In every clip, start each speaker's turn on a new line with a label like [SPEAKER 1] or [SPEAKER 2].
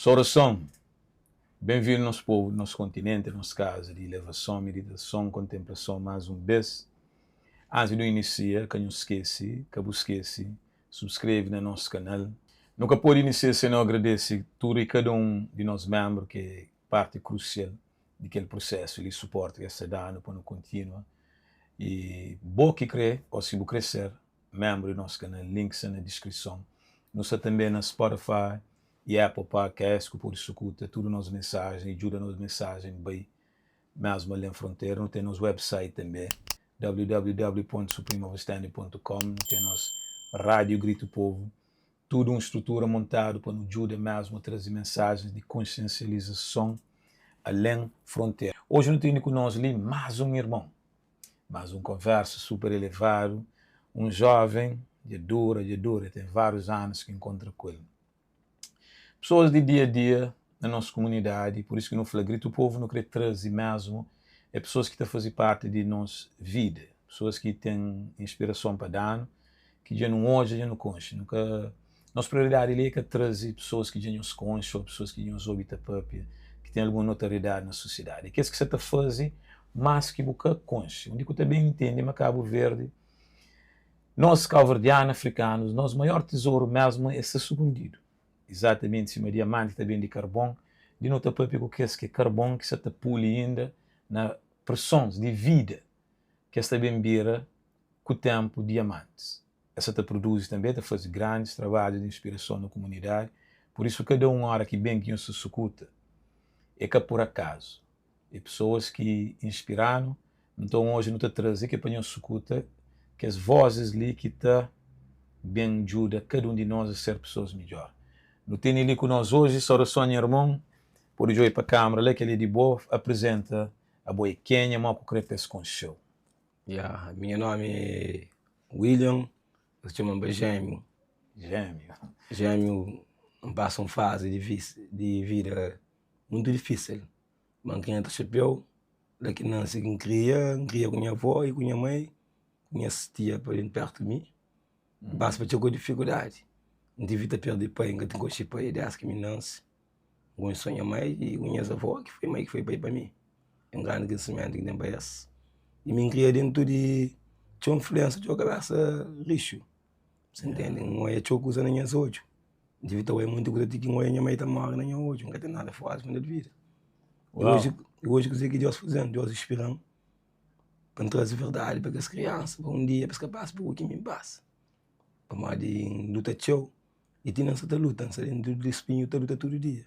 [SPEAKER 1] Saudason! Ben-vindu nos povu di nos kontinenti, nos kaza di ilevason, miditason, kontenplason más un bês. Antis di nu inisia, ka nhos skese, ka bu skese, subskreve na nos kanal. Nu ka pode inisia sen nu agradese tudu i kada un di nos menbru ki é parti krusial di kel prusesu li, suporti ki es ta da-nu pa nu kontinua. I bo ki kre, ô si bu kre ser menbru di nos kanal, link sta na diskrison. Nu sta tanbe na Spotify i Apple Podcast ku pode sukuta tudu nos mensajen i djuda nos mensajen bai mesmu alen frontera. Nu ten nos website tanbe, www.supremeoverstanding.com. Nu ten nos Rádiu Gritu Povu, tudu un strutura montadu pa nu djuda mesmu traze mensajens di konsiensializason alen frontera. Oji nu tene ku nos li más un irmon, más un konversa super elevadu, un joven dja dura, dja dura, ten várius anus ki N nkontra ku el. Pesoas di dia a dia na nos kumunidadi, pur isu ki nu fla Gritu Povu nu kre traze mesmu é pesoas ki ta faze parti di nos vida, pesoas ki ten inspirason pa da-nu, ki dja nu odja, dja nu konxe. Nu ka, nos prioridadi li é ka traze pesoas ki dja nhos konxe ô pesoas ki nhos obi ta papia, ki ten algun notariedadi na sosiedadi. É kes ki sa ta faze más ki bu ka konxe, undi ku ta ben intende ma Kabu Verdi, nos kauverdianu, afrikanus, nos maior tizoru mesmu é sta sukundidu. Izatamenti sima diamanti ta ben di karbon, di nu ta papia ku kes ki é karbon ki sa ta puli inda na presons di vida ki es ta ben bira ku ténpu diamantis. Es sa ta produzi tanbê, ta faze grandis trabadju di inspirason na kumunidadi. Pur isu, kada un óra ki ben ki nhos ta sukuta, é ka pur akazu. É pesoas ki inspira-nu. Nton, oji nu ta traze ki é pa nhos sukuta kes vozis li ki ta ben djuda kada un di nos a ser pesoas midjór. Nu tene li ku nos oji, saudason nha irmon, pode djobe pa kamera la, kel-li é di bo, aprizenta abo é kenha, mó ku kre pa es konxe-u.
[SPEAKER 2] Ya, minha nome é William, es txoma-m pa Jémiu.
[SPEAKER 1] Jémiu.
[SPEAKER 2] Jémiu, N pasa un fazi di vida muntu difísil. Ma N kria ta xapéu, la ki N nase ki N kria, N kria ku nha avó i ku nha mai, ku nhas tia pa ben pértu mi. N pasa pa txeu ku difikudadi. N tive ta perde pai, N ka ten konxe pai dés ki mi nase. N konxe so nha mai i ku nhas avó ki foi mai ki foi pai pa mi. É un grandi agradesimentu ki N ten pa es. I mi N kria dentu di txeu influénsia, txeu kabésa rixu. Sa ntende? N oia txeu kuza na nhas odju. N tive ta oia monti kuza ti ki N oia nha mai ta móre na nha odju. N ka ten nada fórti pa N da di vida. I oji, i oji kuzê ki Deus faze-m? Deus inspira-m pa N traze verdadi pa kes kriansa, pa un dia pa es ka pasa pa ku ki mi N pasa. Pamodi N luta txeu i ti inda N sa ta luta, N sta dentu di spinhu ta luta tudu dia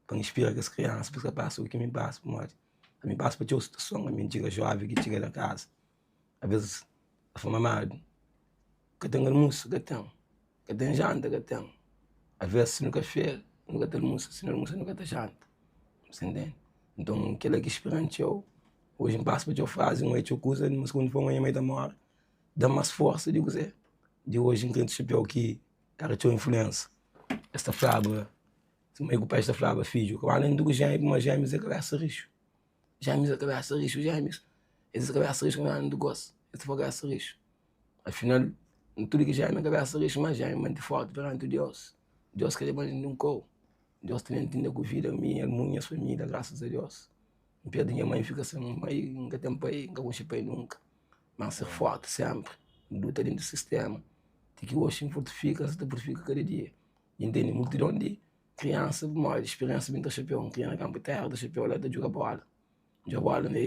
[SPEAKER 2] pa N inspira kes kriansa pa es ka pasa ku ki mi N pasa. Pamodi ami N pasa pa txeu situason, ami N txiga joven ki txiga na kaza, aves ta fla mamá ka ten almusu, ka ten, ka ten janta, ka ten. Aves si nu ka fé nu ka ta almusa, si nu almusa nu ka ta janta, sa ntende? Nton kila ki inspira-m txeu, oji N pasa pa txeu fazi, N oja txeu kuza, mas quando fla ma nha mai ta móre da-m más forsa di kuzê di oji N krê txapéu ki éra txeu influénsa. Es ta flaba, mai ku pai ta flaba fidju, ka ba anda ku jémiu pamodi jémius é kabésa rixu. Jémius é kabésa rixu, jémius es é kabésa rixu, ka ba anda ku es, es ta fla kabésa rixu. Afinal, tudu ki jémiu é kabésa rixu, má jémiu mante fórti peranti Deus. Deus ka leba-l ninhun kau. Deus ta ben inda ku vida mi, almun, nhas família, grasas a Deus. N perde nha mai, N fika sen mai, N ka ten pai, N ka konxe pai nunka. Má N ser fórti sénpri, N luta déntu sistéma ti ki oxi N fortifika, N sa ta fortifika kada dia. I N tene multidon di kriansa pamodi spiriénsa ben ta xapéu. N kria na kanpu téra ta xapéu la ta djuga bóla. N djuga bóla na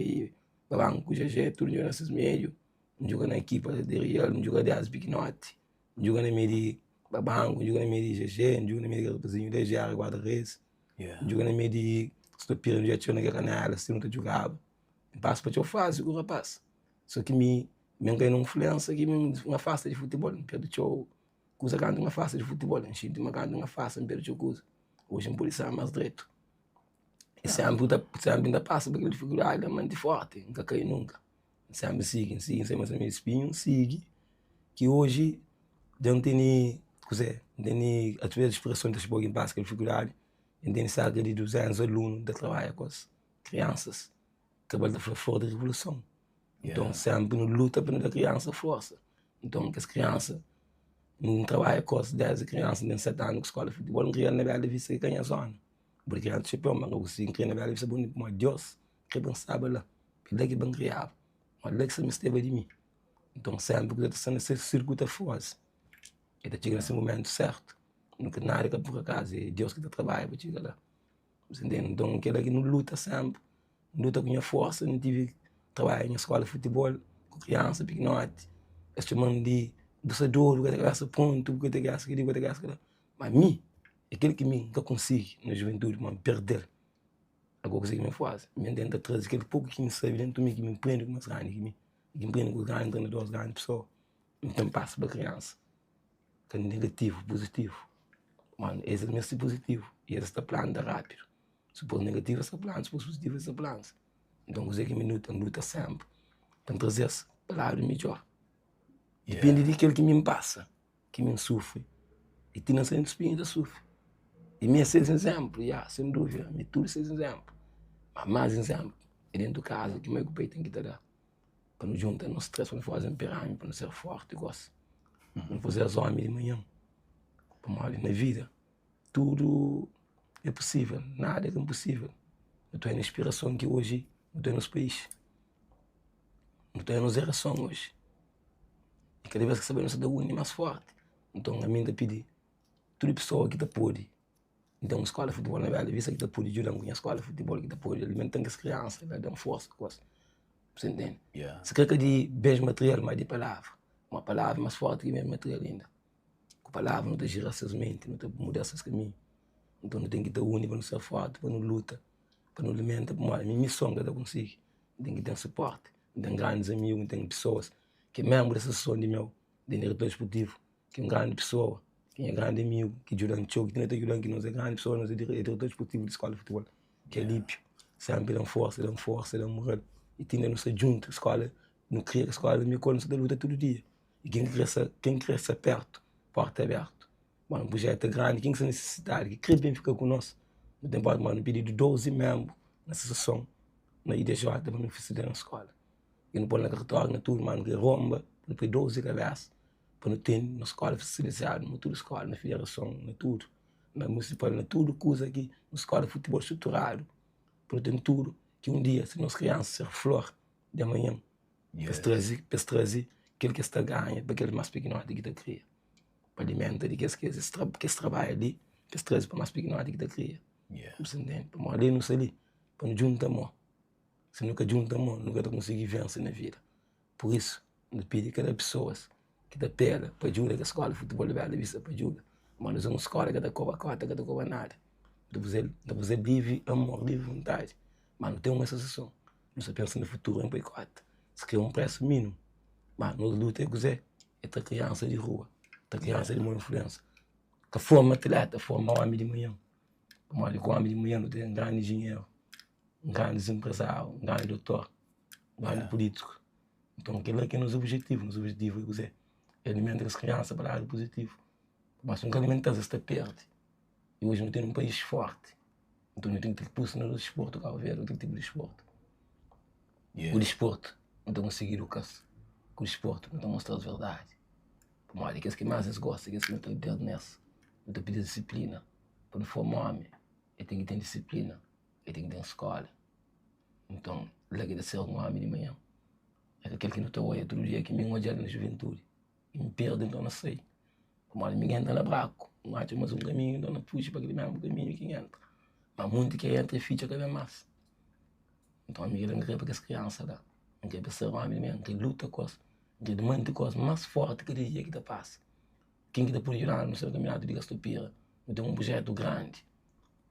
[SPEAKER 2] babanku ku Jejé, tudu djuga na ses meiu. N djuga na ekipa di Rial, N djuga désdi pikinoti. N djuga na meiu di babanku, N djuga na meiu di Jejé, N djuga na meiu di kel rapazinhu la, Jerry guarda-redes. N djuga na meiu di Stopira, N djuga txeu na kel kanela, si nu ta djugaba. N pasa pa txeu fazi ku rapaz. So ki mi, mi N kai na un influensa ki mi N afasta di futibol, N perde txeu kuza kantu N afasta di futibol. N xinti ma kantu N afasta N perde txeu kuza. Oji N pode ser mas dretu. I senpri N ta, senpri N ta pasa pa kel difikuldadi la, ma N ti forti, N ka kai nunka. N senpri sigi, N sigi, N sai ma mi spinhu, N sigi ki oji dja N tene kuzê, N tene através di inspirason di ki N pasa kel difikuldadi, N tene serka di 200 alunu N ta trabadja ku es. Kriansas kabal ta fla flor di revoluson. Nton senpri nu luta pa nu da kriansa forsa. Nton kes kriansa N trabadja ku es desdi kriansa N ten 7 anu ku skola di futibol N kria-l na Bela Vista ki ka nha zona. Bu di kriansa txeu ma N ka konsigi N kria na Bela Vista pamodi pamodi Deus krê pa N staba la é la ki pa N kriaba ma la ki sta mesteba di mi nton sénpri ku ta sta na se sirku ta faze el ta txiga na se momentu sértu nunka nada ka pur akazu é Deus ki ta trabadja pa txiga la bu ta ntende nton kel-la ki nu luta sénpri N luta ku nha forsa N tive ki trabadja na skola di futibol ku kriansa pikinoti es txoma-m di bu sta dodu bu ka ten kabesa prontu bu ka ten kabesa kel-li bu ka ten kabesa kel-la ma mi é kel ki mi N ka konsigi na juventudi ma N perde-l agora kuzê ki mi faze mi N tenta traze kel poku ki mi sabe dentu mi ki mi prende ku más grandi ki mi ki mi prende ku grandi trenadors grandi pesoa N ten pasa pa kriansa ka negativu puzitivu ma es meste puzitivu i es ta planta rápidu. Si pôs negativu es ta planta, si pôs puzitivu es ta planta. Nton kuzê ki mi luta? N luta sénpri pa N traze-s pa ladu midjór. Dipende di kel ki mi N pasa, ki mi N sufri i ti na Santu Spinhu ta sufri. I mi é ses izénplu, ya, sen dúvida, mi tudu ses izénplu. Ma más izénplu é déntu kaza ki mai ku pai ten ki ta da pa nu djunta nos três pa nu faze un pirâmidi pa nu ser fórti gósi. Nu faze-s ómi di manhan pamodi na vida Tudu é pusível, nada é ka inpusível. Nu ta na inspirason ki oji nu ten nos país, nu ten nos gerason oji. I kada bes ki sta bai nu sta ta uni más fórti. Nton ami N ta pidi tudu pesoa ki ta pode, N ten un skóla di futibol na Bela Vista ki ta pode djuda-m ku nha skóla di futibol, ki ta pode alimenta-m kes kriansa, da-m forsa ku es. Bu ta ntende? Si kre ka di bens material, ma di palavra. Uma palavra é más fórti ki bens material inda. Ku palavra nu ta gira ses menti, nu ta muda ses kaminhu. Nton nu ten ki ta uni pa nu ser forti, pa nu luta, pa nu alimenta pamodi mi mi so N ka ta konsigi. N ten ki ten suporti, N ten grandis amigu, N ten pesoas ki é menbru di asosiason di meu, di diretor disportivu, ki é un grandi pesoa, ki é nha grandi amigu, ki djuda-m txeu, ki inda ta djuda-m, ki nos é grandi pesoa, nos é diretor disportivu di skola di futibol, ki é Alípio. Sénpri da-m forsa, da-m forsa, da-m mural i ti inda nu sta djuntu, skola, nu kria skola mi ku el nu sta ta luta tudu dia. I ken ki kre sta, ken ki kre sta pertu, porta é abertu. Ma un prujetu é grandi, ken ki sta nisisitadu, ki kre ben fika ku nos, nu ten porta, ma nu pidi di 12 menbru na asosiason, na IDJ, pa nu fasi na skola. I nu pol na kartóriu, na tudu, ma nu kre ronba, nu poi 12 kabesa pa nu ten nos skola fasilizadu, na tudu skola, na federason, na tudu, na munisipal, na tudu kuza ki nos skola di futibol struturadu, pa nu ten tudu, ki un dia si nos kriansa ser flor di amanhan. Pa es traze, pa es traze kel ki es ta ganha pa kel más pikinoti ki ta kria. Pa alimenta di kes ki es ki es trabadja li, pa es traze pa más pikinoti ki ta kria. Bu sta ntende? Pamodi li nu sta li pa nu djunta mô. Si nu ka djunta mô, nu ka ta konsigi vense na vida. Pur isu, nu pidi kada pesoas ki ta pega pa djuda kes skola di futibol di Bela Vista pa djuda. Pamodi nos é un skola ki ka ta kobra kota, ka ta kobra nada. Nu ta faze-l, nu ta faze-l livri amor, livri vontadi. Má nu ten un asosiason. Nu sta pensa na futuru en poi kota. Si kre un presu minimu. Ma nos luta é kuzê? É tra kriansa di rua, tra kriansa di mau influensa. Ka forma atleta, forma omi di manhan. Pamodi ku omi di manhan nu ten grandi injinheru, grandis enpresáriu, grandi dotor, grandi pulítiku. Nton kel-la ki é nos obijetivu. Nos obijetivu é kuzê? É alimenta kes kriansa pa ladu puzitivu. Pamodi si nu ka alimenta-s es ta perde. I oji nu ten un país fórti. Nton nu ten ki pusa na disportu Kabu Verdi, kel tipu di disportu. Ku disportu nu ta konsigi iduka-s, ku disportu nu ta mostra-s verdadi. Pamodi kes ki más es gosta, kes ki nu ta da nes, nu ta pidi-s disiplina. Pa nu forma omi, el ten ki ten disiplina, el ten ki ten skola. Nton, la ki ta ser un omi di manhan. É ka kel ki nu ta odja tudu dia ki mi N odja-l na juventudi. N perde nton na sai pamodi mi entra na braku N atxa mas un kaminhu nton na fuji pa kel mesmu kaminhu ki N entra ma munti ki entra i fitxa ka ben mas nton ami kel-la N kre pa kes kriansa la N kre pa es ser omi mesmu N kre luta ku es N kre manti ku es mas forti kada dia ki ta pasa ken ki ta pode djuda-nu nu sta na kampionatu di Gastopira nu ten un prujetu grandi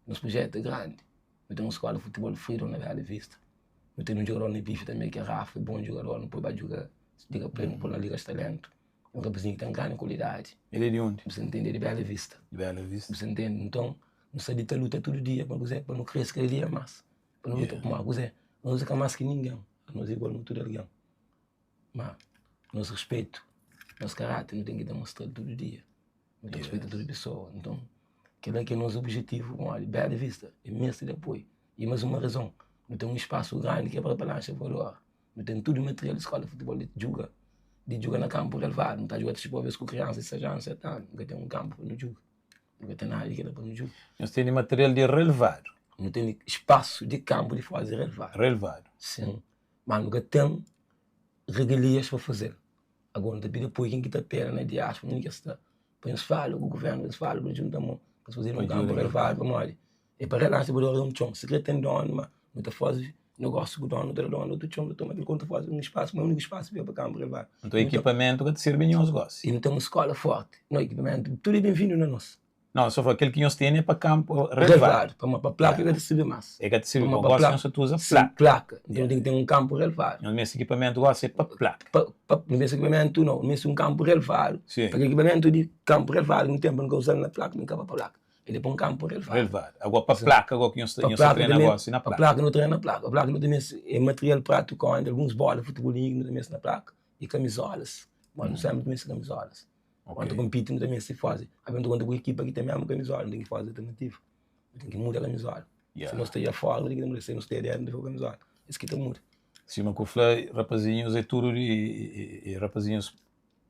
[SPEAKER 2] nos prujetu é grandi nu ten un skola di futibol Freedom na Bela Vista. Nu ten un jogador na bife tanbe ki é Rafa, é bon jogador, nu pode ba djuga liga pa el, nu pô-l na liga di talentu. É un rapazinhu ki ten grandi kualidadi.
[SPEAKER 1] El é di undi?
[SPEAKER 2] Bu sa ntende? É di Bela Vista.
[SPEAKER 1] Di Bela Vista.
[SPEAKER 2] Bu sa ntende? Nton, nu sta li ta luta tudu dia pa kuzê? Pa nu krese kada dia más. Pa nu luta pamodi kuzê? Nos é ka más ki ningen, nos é igual na tudu algen. Má nos ruspetu, nos karáter nu ten ki ta mostra-l tudu dia. Nu ta respeita tudu pesoa. Nton, kel-la ki é nos obijetivu pamodi Bela Vista é meste di apoiu. I más uma razon, nu ten un spasu grandi ki é pa lanxa voadora. Nu ten tudu material di skola di futibol di djuga, di djuga na kanpu relvadu. Nu ta djuga ta xipó ku kriansa di 6 anu, 7 anu. Nu ka ten un kanpu pa nu djuga. Nu ka ten nada di kela pa nu djuda.
[SPEAKER 1] Nhos tene material di relvadu.
[SPEAKER 2] Nu tene spasu di kanpu di faze relvadu.
[SPEAKER 1] Relvadu.
[SPEAKER 2] Sin, ma nu ka ten regalias pa fazel. Agora nu ta pidi apoiu ken ki ta pera na diaspora undi ki es sta pa nhos fala ku guvernu, pa nhos fala pa djunta mon pa nhos faze un kanpu relvadu pamodi é pa relansa bu dora un txon si kre ten donu ma nu ta faze negósiu ku donu nu ta da donu otu txon nu ta toma kel konta faze un spasu ma é uniku spasu ki pa kanpu relvadu.
[SPEAKER 1] Nton ekipamentu ka ta sirbi nhos gosi?
[SPEAKER 2] I nu ten un skola forti no ekipamentu tudu é benvindu na nos.
[SPEAKER 1] Não, só fala, kel ki nhos tene é pa kanpu relvadu.
[SPEAKER 2] Relvadu, pamodi pa plaka ka ta sirbi más.
[SPEAKER 1] É ka ta sirbi,
[SPEAKER 2] Pamodi
[SPEAKER 1] pa
[SPEAKER 2] pa
[SPEAKER 1] gosi
[SPEAKER 2] plaka,
[SPEAKER 1] nhos sa ta uza
[SPEAKER 2] sim,
[SPEAKER 1] plaka.
[SPEAKER 2] plaka. Nton nu ten ki ten un kanpu relvadu.
[SPEAKER 1] Nhos meste ekipamentu gosi é pa plaka.
[SPEAKER 2] Pa, pa, nu meste ekipamentu nau, nu meste un kanpu relvadu.
[SPEAKER 1] Sim.
[SPEAKER 2] Pa kel ekipamentu di kanpu relvadu ki nu ten pa nu ka uzal na plaka, pa nu ka ba pa plaka. El é pa un kanpu relvadu.
[SPEAKER 1] Relvadu. Agora pa plaka agora ki nhos ta,
[SPEAKER 2] Pa
[SPEAKER 1] nhos ta
[SPEAKER 2] plaka
[SPEAKER 1] trena
[SPEAKER 2] tanbe,
[SPEAKER 1] gosi na
[SPEAKER 2] pa
[SPEAKER 1] plaka.
[SPEAKER 2] plaka nu trena na plaka. Pa plaka nu ta meste é material prátiku onde alguns bola, futebolinhu ki nu ta meste na plaka i kamizolas. Bom, nu senpri ta meste kamizolas. Quando ta kompiti nu ta meste faze. Abi nu ta konta ku ekipa ki ten mesmu kamizola, nu ten ki faze alternativa. Nu ten ki muda kamizola. Si nos sta ya fora, nu ten ki muda. Si nos sta ya dentu, nu ten ki muda kamizola. Es ki ta muda.
[SPEAKER 1] Sima ku fla, rapazinhus é tudu di é rapazinhus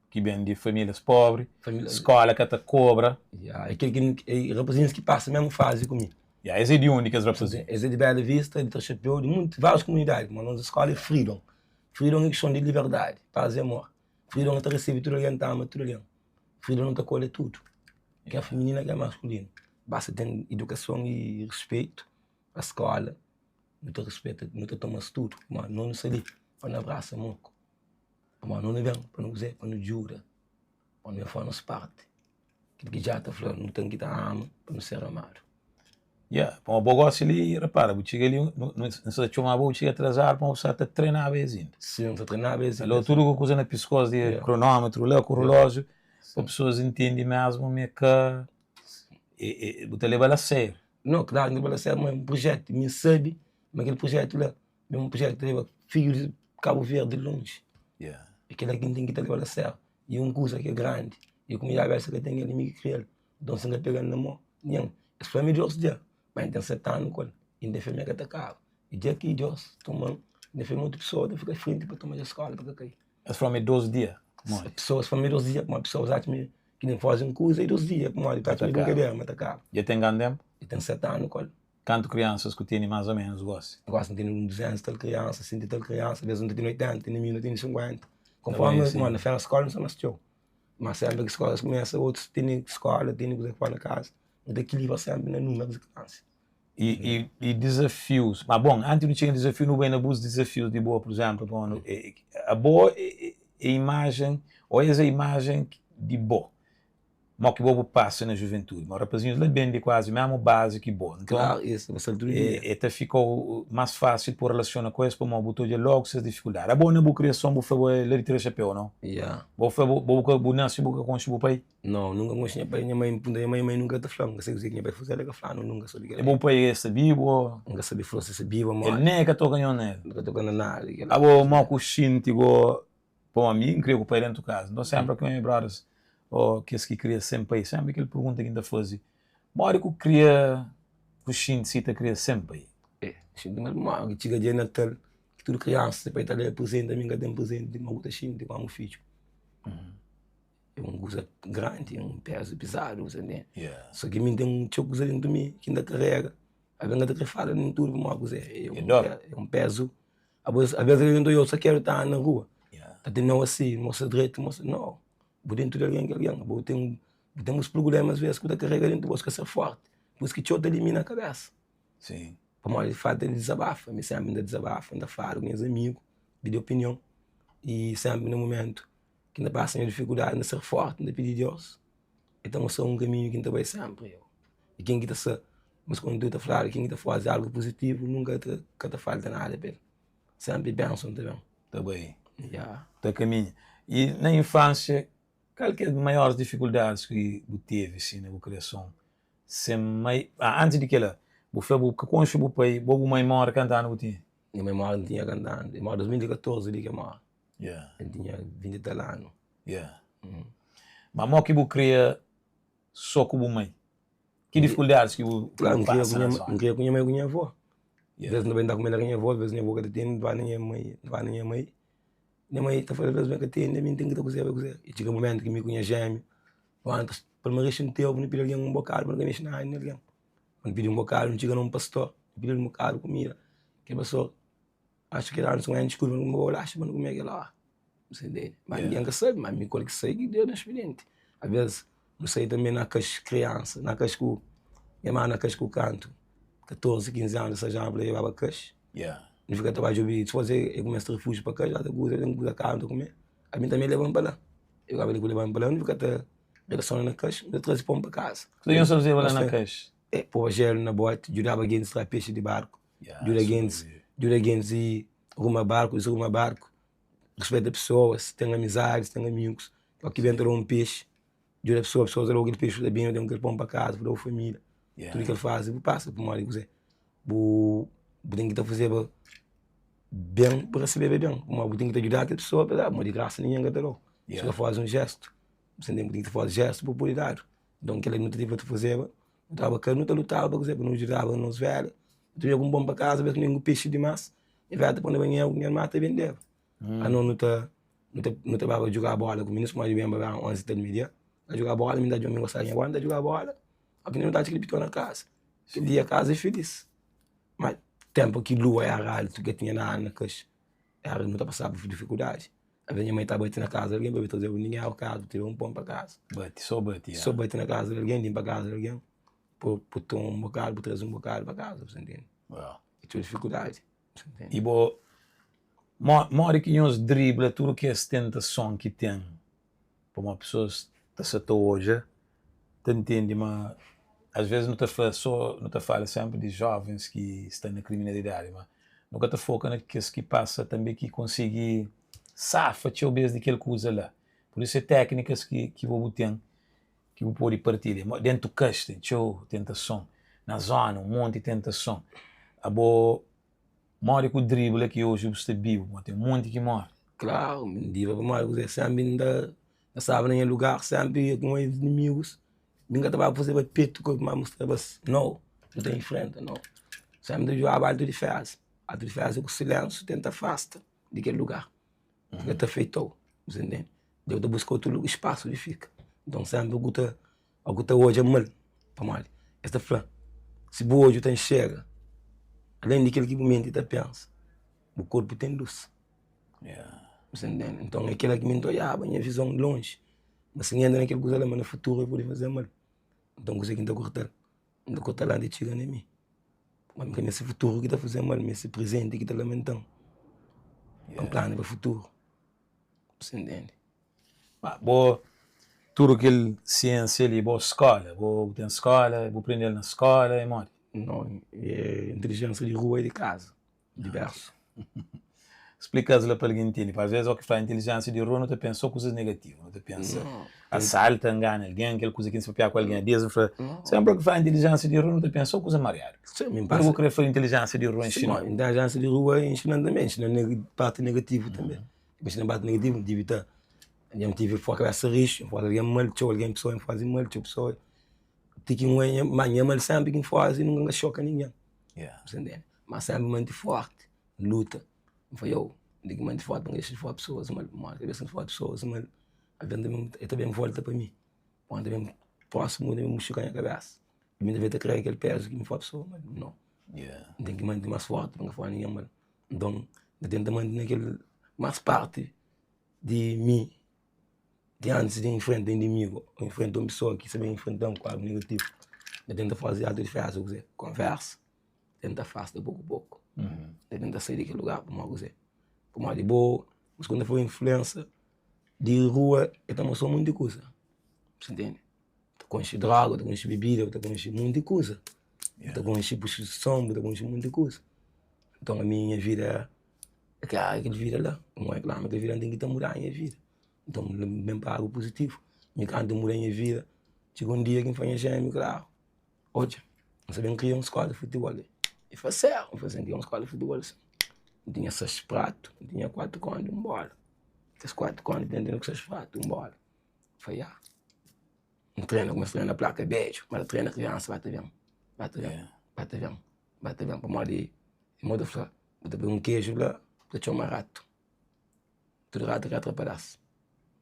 [SPEAKER 1] ki ben di famílias pobri, skola ka ta kobra.
[SPEAKER 2] Ya, é kel ki é rapazinhus ki pasa mesmu fazi ku mi.
[SPEAKER 1] Ya, es é di undi kes rapazinhus?
[SPEAKER 2] Es é di Bela Vista, di Trachapéu, di munti, várius komunidadi. Ma nos skola é Freedom. Freedom é kiston di liberdadi, paz e amor. Freedom ta resebe tudu algen, ta ama tudu algen. Freedom ta kolhe tudu, ken feminina ken maskulinu. Basta ten idukason i rispeitu pa skola, nu ta rispeta, nu ta toma-s tudu. Pamodi no nu sta li pa nu abrasa moku, pamodi no nu ben pa nu kuze, pa nu djuda, pa nu ben fla nos parti. Kel ki dja ta fla, nu ten ki ta ama pa nu ser amadu.
[SPEAKER 1] Ya, pamodi bo gosi li, repara, bu txiga li, nu sa ta txoma bo, bu txiga atrasadu pamodi bu sa ta trenaba es inda.
[SPEAKER 2] Sin, nu ta trenaba es
[SPEAKER 1] inda. Alô, tudu ku kuza na piskos di kronómetru la, ku relójiu, pa pesoas intende mesmu ma é ka, bu ta leba-l a sériu.
[SPEAKER 2] Nau, klaru, N ta leba-l a sériu, ma é un prujétu, mi N sabe ma kel prujétu la é un prujétu ki ta leba fidju di Kabu Verdi lonji. É kel-la ki N ten ki ta leba-l a sériu. E un kuza ki é grandi, e kumida abésa ka ten el, é mi ki kria-l. Nton si N ka pega-l na mô, ningen. Es fla-m é Deus dja, ma N ten seti anu ku el i N ta fla ma el ka ta kaba. I dja ki Deus toma-m, N ta fla ma otu pesoa ta fika frenti pa toma dja skóla pa ka kai.
[SPEAKER 1] Es fla-m é dos dia, pamodi?
[SPEAKER 2] Pesoas fla-m é dos dia, pamodi pesoas atxa ma ki N faze un kuza é dos dia, pamodi ta atxa ma é brinkadera, ma ta kaba.
[SPEAKER 1] Dja ten kantu ténpu?
[SPEAKER 2] Dja ten seti anu ku el.
[SPEAKER 1] Kantu kriansas ku tene más ô ménus gósi?
[SPEAKER 2] Gósi N tene un 200 tal kriansa, 100 i tal kriansa, bes N ta tene 80, tene mi N ta tene 50. Konformi, pamodi na férias skóla nu sta más txeu. Má sénpri ki skólas kumesa, otus tene skóla, tene kuza ki fala na kaza. Nu ta ekilibra sénpri na númerus di kriansa.
[SPEAKER 1] I, i, i dizafius? Ma bon, antis di nu txiga na dizafiu, nu bai na bus dizafius di bo, pur izénplu, pa nu, abo é imajen, ô es é imajen di bo. Mo ki bo bu pasa na juventudi. Ma rapazinhus la ben di kuazi mesmu bazi ki bo. Nton,
[SPEAKER 2] Klaru, es ta pasa-l tudu dia.
[SPEAKER 1] e ta fika-u más fásil pa relasiona ku es pamodi bu ta odja lógu ses difikuldadi. Abo na bu kriason bu fla bo é la di tira xapéu, nau?
[SPEAKER 2] Ya.
[SPEAKER 1] Bo fla bo bu ka bu nase bu ka konxe bu pai?
[SPEAKER 2] Nau, nunka N konxe nha pai. Nha mai, N punta nha mai, nha mai nunka ta fla-m. N ka sabe kuzê ki nha pai faze, el ka fla-nu nunka sobri kel-la.
[SPEAKER 1] E bu pai e sta bibu ô?
[SPEAKER 2] N ka sabe fla si el sta bibu ô
[SPEAKER 1] El
[SPEAKER 2] mortu.
[SPEAKER 1] nen e ka toka nho na el?
[SPEAKER 2] N ka toka na nada di kel-la.
[SPEAKER 1] Abo mo ku xinti go Pamodi mi N kria ku pai dentu kaza. Nton senpri ki nha brothers ô kes ki kria sen pai, senpri kel pergunta ki N ta faze, modi ku kria ku xinti si ta kria sen pai?
[SPEAKER 2] E, xinti mal pamodi ki txiga dia Natal ki tudu kriansa se pai ta leba prizenti, ami N ka ten prizenti, ma bu ta xinti komu fidju. É un kuza grandi, é un pezu pizadu, bu ta ntende? Sô ki mi N ten txeu kuza dentu mi ki N ta karega, alvês N ka ta kre fala nen tudu pamodi kuzê, é un pezu Abos, abes algen ta odja-u sakedu ta anda na rua, ta tene-u asi, mostra dretu, mostra. No, bu dentu di algen ki algen. Bu ten, bu ten bus prubléma asves ki bu ta karega dentu bo, bu ka ser fórti. Pur isu ki txeu ta elimina kabésa.
[SPEAKER 1] Sim.
[SPEAKER 2] Pamodi falta di dizabafa. Mi sénpri N ta dizabafa, N ta fala ku nhas amigu, pidi opinion. I sénpri na mumentu ki N ta pasa nha difikuldadi, N ta ser fórti, N ta pidi Deus. El ta mostra-m un kaminhu ki N ta bai sénpri. I ken ki ta sta Mas kontudu ta fladu ken ki ta faze algu puzitivu nunka ka ta falta nada pa el. Senpri benson ta ben.
[SPEAKER 1] Ta bai.
[SPEAKER 2] Ya.
[SPEAKER 1] Ta kaminha. I na infansia, kal ki é maioris difikuldadis ki bu tevi si na bu kriason sen mai? Ah, antis di kila, bu fla bu ka konxe bu pai, bo bu mai more kantu anu bu tinha?
[SPEAKER 2] Nha mai more N tinha kantu anu? El more 2014 li ki el more.
[SPEAKER 1] Ya.
[SPEAKER 2] N tinha 20 i tal anu.
[SPEAKER 1] Ya. Ma mo ki bu kria so ku bu mai? Ki difikuldadis ki bu pasa na zona?
[SPEAKER 2] N kria ku nha mai ku nha avó. Ves N ta bai N ta kume la ku nha avó, ves nha avó ka ta tene, N ba na nha mai, N ba na nha mai. Nha mai ta fla ves ma ka tene, ami N ten ki ta kuzeba kuzê. I txiga mumentu ki mi ku nha jémiu, nu anda ta. Palmarés interu nu pidi algen un bokadu pa nu ka mexe nada na algen. Nu pidi un bokadu, nu txiga na un pastor, nu pidi-l un bokadu kumida. Kel pastor atxa ki el danu un diskulpa, nu kunpra bolaxa pa nu kume kel óra. Bu sta intende? Ma ningen ka sabe, ma mi ku el ki sai ki deu na spidenti. Alvês nu sai tanbe na kas kriansa, na kas ku nha má na kas ku kantu, 14, 15 anu, 16 anu pa leba kas. Nu fika ta ba djobe, dipôs el kumesa ta rifuji pa kas, el ta kuza, el ten kuza karu ta kume. Ami tanbe leba-m pa la. El kaba di leba-m pa la, nu fika ta relaciona na kax, nu ta traze pon pa kaza.
[SPEAKER 1] Kuzê ki nhos ta fazeba la na kax?
[SPEAKER 2] É, poba jelu na boti, djudaba gentis tra pexi di barku, djuda gentis, djuda gentis ruma barku, disruma barku, rispeta pesoas, ten amizadis, ten amigus, o ki ben ta da un pexi, djuda pesoas, pesoas ta da-u kel pexi, bu ta ben, bu ten kel pon pa kaza, bu da bu familia, tudu kel fazi bu pasa pamodi kuzê? Bu bu ten ki ta fazeba ben pa resebeba ben, pamodi bu ten ki ta djuda kel pesoa pa da, pamodi di grasa ningen ka ta da-u, si ka fazi un jestu. Bu ta ten ki faze jestu pa pode dadu. Nton kel-la nu ta tinha ta fazeba, nu ta ka nu ta lutaba pa kuzê, pa nu djudaba nos velha. Nu ta binha ku un pon pa kaza, bes ku ku pexi dimás, nha velha ta poi na banhera ku nha irma ta bendeba. Anos nu ta nu ta nu ta baba djuga bola ku minis, pamodi benba ba onzi ta di media, ta djuga bola, mi ta djuga mi gostaba di nha bola, nu ta djuga bola, oki nu ta atxa kel piton na kaza. Kel dia kaza é filis. Ma tenpu ki lua era altu ka tinha nada na kaxa, era nu ta pasaba difikuldadi. Alvês nha mai ta bati na kaza di algen pa ben traze-bu dinheru kaza, pa traze un pon pa kaza.
[SPEAKER 1] Bati, sô bati,
[SPEAKER 2] ya. Sô bati na kaza di algen, linpa kaza di algen, pa bu toma un bokadu, bu traze un bokadu pa kaza, bu ta ntende?
[SPEAKER 1] Uau.
[SPEAKER 2] É txeu difikuldadi, bu ta ntende?
[SPEAKER 1] I bo, modi ki nhos dribla tudu kes tentason ki ten? Pamodi pesoas ta sa ta odja, ta ntende ma às vezes nu ta fla sô, nu ta fala sénpri di jóvens ki sta na kriminalidadi, ma nu ka ta foka na kes ki pasa tanbê ki konsigi safa txeu bês di kel kuza la. Pur isu é téknikas ki ki bo bu ten ki bu pode partilha. Déntu kas ten txeu tentason, na zóna un monti tentason. Abo modi ku dribla ki oji bu sta bibu? Pamodi ten monti ki móre.
[SPEAKER 2] Klaru, N dribla pamodi kuzê? Sénpri N ta N staba na nha lugar, sénpri ku nhas inimigus, mi N ka ta ba fazeba petu ku ma mostraba-s, nau, nu ta infrenta, nau. Sénpri N ta djugaba altu diféza, altu diféza ku silénsiu, tenta afasta di kel lugar ki ka ta afeita-u, bu ta ntende? Dja bu ta buska otu spasu di fika. Nton sénpri ku ta ku ta odja mal, pamodi es ta fla, si bu odju ta nxerga alén di kel ki bu menti ta pensa, bu korpu ten lus. Bu sta ntende? Nton é kila ki mi N ta odjaba, nha vizon lonji. Ma si N entra na kel kuza la, ma na futuru el pode faze-m mal. Nton kuzê ki N ta korta-l? N ta korta-l antis di txiga na mi. Ma N ka meste futuru ki ta faze-m mal, N meste prezenti ki ta lamenta-m. Pa N plania pa futuru. Bu sta ntende?
[SPEAKER 1] Ma bo, tudu kel siensia li, bo skola, bo ten skola, bu prende-l na skola, é modi?
[SPEAKER 2] Nau, é intelijensia di rua i di kaza. Di bersu.
[SPEAKER 1] Splika-s la pa algen ntende. Pa alvês, óki fla intelijénsia di rua, nu ta pensa sô kuzas negativu. Nu ta pensa asalta, ngana algen, kel kuza ki N sta papia ku algen a dias. N fla, sénpri óki fla intelijénsia di rua, nu ta pensa sô kuza mariadu. Kuzê ki bu krê fla intelijénsia di rua inxina-u?
[SPEAKER 2] Intelijénsia di rua inxina-m tanbê, inxina-m parti negativu tanbê. Inxina-m parti negativu, N tive ta, dja N tive fora kabésa rixu, N faze algen mal, txeu algen, pesoa N faze mal, txeu pesoa. Ti ki N oia, ma nha mal sénpri ki N faze, nunka N ka xoka ningen. Bu ta ntende? Ma sénpri manti fórti, N luta. N fla, yo, N ten ki manti fórti pa N ka dexa di fla pesoas mal. Pamodi kada bês ki N fla pesoas mal, algen ta ben, el ta ben volta pa mi. Pamodi ta ben prósimu ta ben muxika nha kabésa. I mi ta ben ta karega kel pézu ki mi fla pesoa mal. Nau, N ten ki manti más fórti pa N ka fla ningen mal. Nton, N ta tenta manti na kel más párti di mi di antis di infrenta inimigu ô infrenta un pesoa ki sta ben infrenta-m ku algu negativu. N ta tenta faze autodifénsa, kuzê? Konversa. Tenta afasta poku poku. Ta tenta sai di kel lugar pamodi kuzê? Pamodi bo, bu sta ta influensa di rua e ta mostra monti kuza, bu ta ntende? Bu ta konxe droga, bu ta konxe bebida, bu ta konxe monti kuza, bu ta konxe prostituison, bu ta konxe monti kuza. Nton ami nha vida é ka kel vida la, pamodi klaru ma kel vida la ten ki ta muda nha vida. Nton N ben pa algu puzitivu. Mi kantu N muda nha vida, txiga un dia ki N fla nha xémi klaru. Odja, N sa ben kria un skola di futibol li. E fla, Séru? N fla, N kria un skola di futibol si. N tinha 6 pratu, N tinha 4 kóndi, un bóla. Kes 4 kóndi ten ku 6 pratu, un bóla. N fla, Ya. N trena, kumesa trena na plaka bédju, ma ta trena kriansa ba ta ben, ba ta ben, ba ta ben, ba ta ben. Pamodi, irmon ta fla, bu ta poi un keju la, bu ta txoma ratu. Tudu ratu ka tra padás.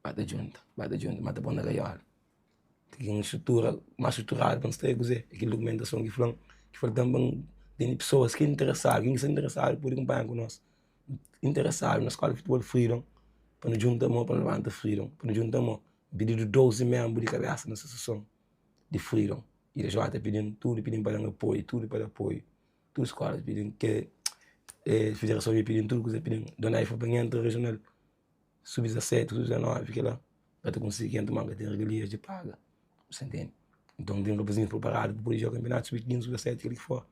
[SPEAKER 2] Ba ta djunta, ba ta djunta, ma ta pô na gaiola. Ten un strutura más struturadu pa N sta é kuzê? É kel dokumentason ki fla-m ki falta-m pa N tene pesoas ki é interesadu, ken ki sta interesadu pode kunpanha ku nos. Interesadu na Skóla di Futibol Freedom pa nu djunta mô pa nu labanta Freedom, pa nu djunta mô. N pididu 12 ménbru di kabésa na asosiason di Freedom. IDJ pidi-m tudu, pidi-m pa da-m apoiu, tudu pa da apoiu. Tudu skólas pidi-m, ke federason pidi-m, tudu kuza pidi-m. Dona Ifa pa N entra regional. Sub 17, sub 19, kila ka ta konsigi entra ma ka ten regalias di paga, bu sa ntende? Nton ten rapazinhus preparadu pa pode joga kanpionatu sub 15, sub 17, kel ki for.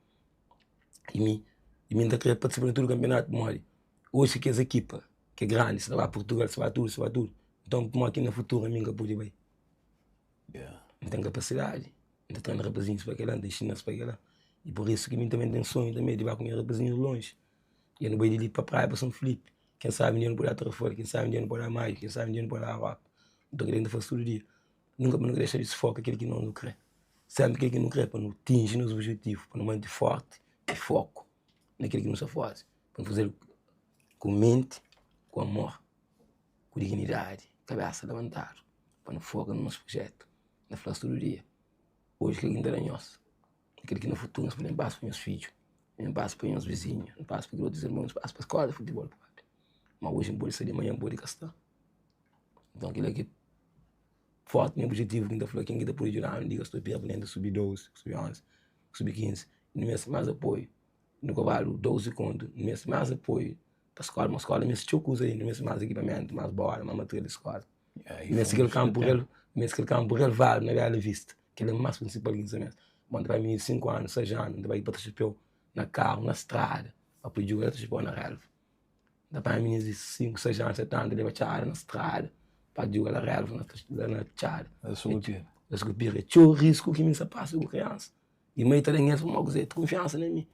[SPEAKER 2] I mi, i mi N ta kre partisipa na tudu kanpionatu pamodi oji kes ekipa ki é grandi sta ba Purtugal, sta ba tudu, sta ba tudu, nton pamodi ki na futuru ami N ka pode bai? N ten kapasidadi, N ta trena rapazinhus pa kila, N ta inxina-s pa kila. I pur isu ki mi tanbe N ten sonhu tanbe di ba ku nha rapazinhus lonji. Dja nu bai di li pa praia pa Son Filipi. Ken sabe un dia nu pode Tarrafal, ken sabe un dia nu pode Maio, ken sabe un dia nu pode Europa. Nton kel-li nu ta faze tudu dia. Nunka pa nu ka dexa di foka kel ki nos nu kre. Sénpri kel ki nu kre pa nu atinji nos objetivu, pa nu mante fórti i foku na kel ki nu sta faze. Pa nu faze-l ku menti, ku amor, ku dignidadi, kabésa labantadu, pa nu foka na nos prujétu. N ta fla-s tudu dia, oji kel ki N ta da nhos. Kel ki na futuru nhos pode pasa pa nhos fidju, nhos pasa pa nhos vizinhu, nhos pasa pa otus irmon, nhos pasa pa skola di futibol propi. Ma oji N pode sta li, manhan N pode ka sta. Nton kila ki forti nha objetivu ki N ta fla ken ki ta pode djuda-nu di ka sta pia pa nenta subi 12, subi 11, subi 15. Nu meste mas apoiu. Nu ka bali 12 kontu, nu meste mas apoiu pa skola, ma skola meste txeu kuza inda, meste mas ekipamentu, mas bola, mas material di skola. Meste kel kanpu, meste kel kanpu relvadu na Bela Vista. Kel é más prinsipal ki N sa meste. Bon, N ta bai mininu di 5 anu, 6 anu, N ta bai pa Trixapéu na karu, na strada, pa poi djuga na Trixapéu na relva. N ta panha mininus di 5, 6 anu, 7 anu, ta leba txada na strada pa djuga na relva, la na txada.
[SPEAKER 1] La Sukupira.
[SPEAKER 2] La Sukupira. É txeu risku ki mi N sa pasa ku kriansa. I mai ta da-m es pamodi kuzê? Kunfiansa na mi.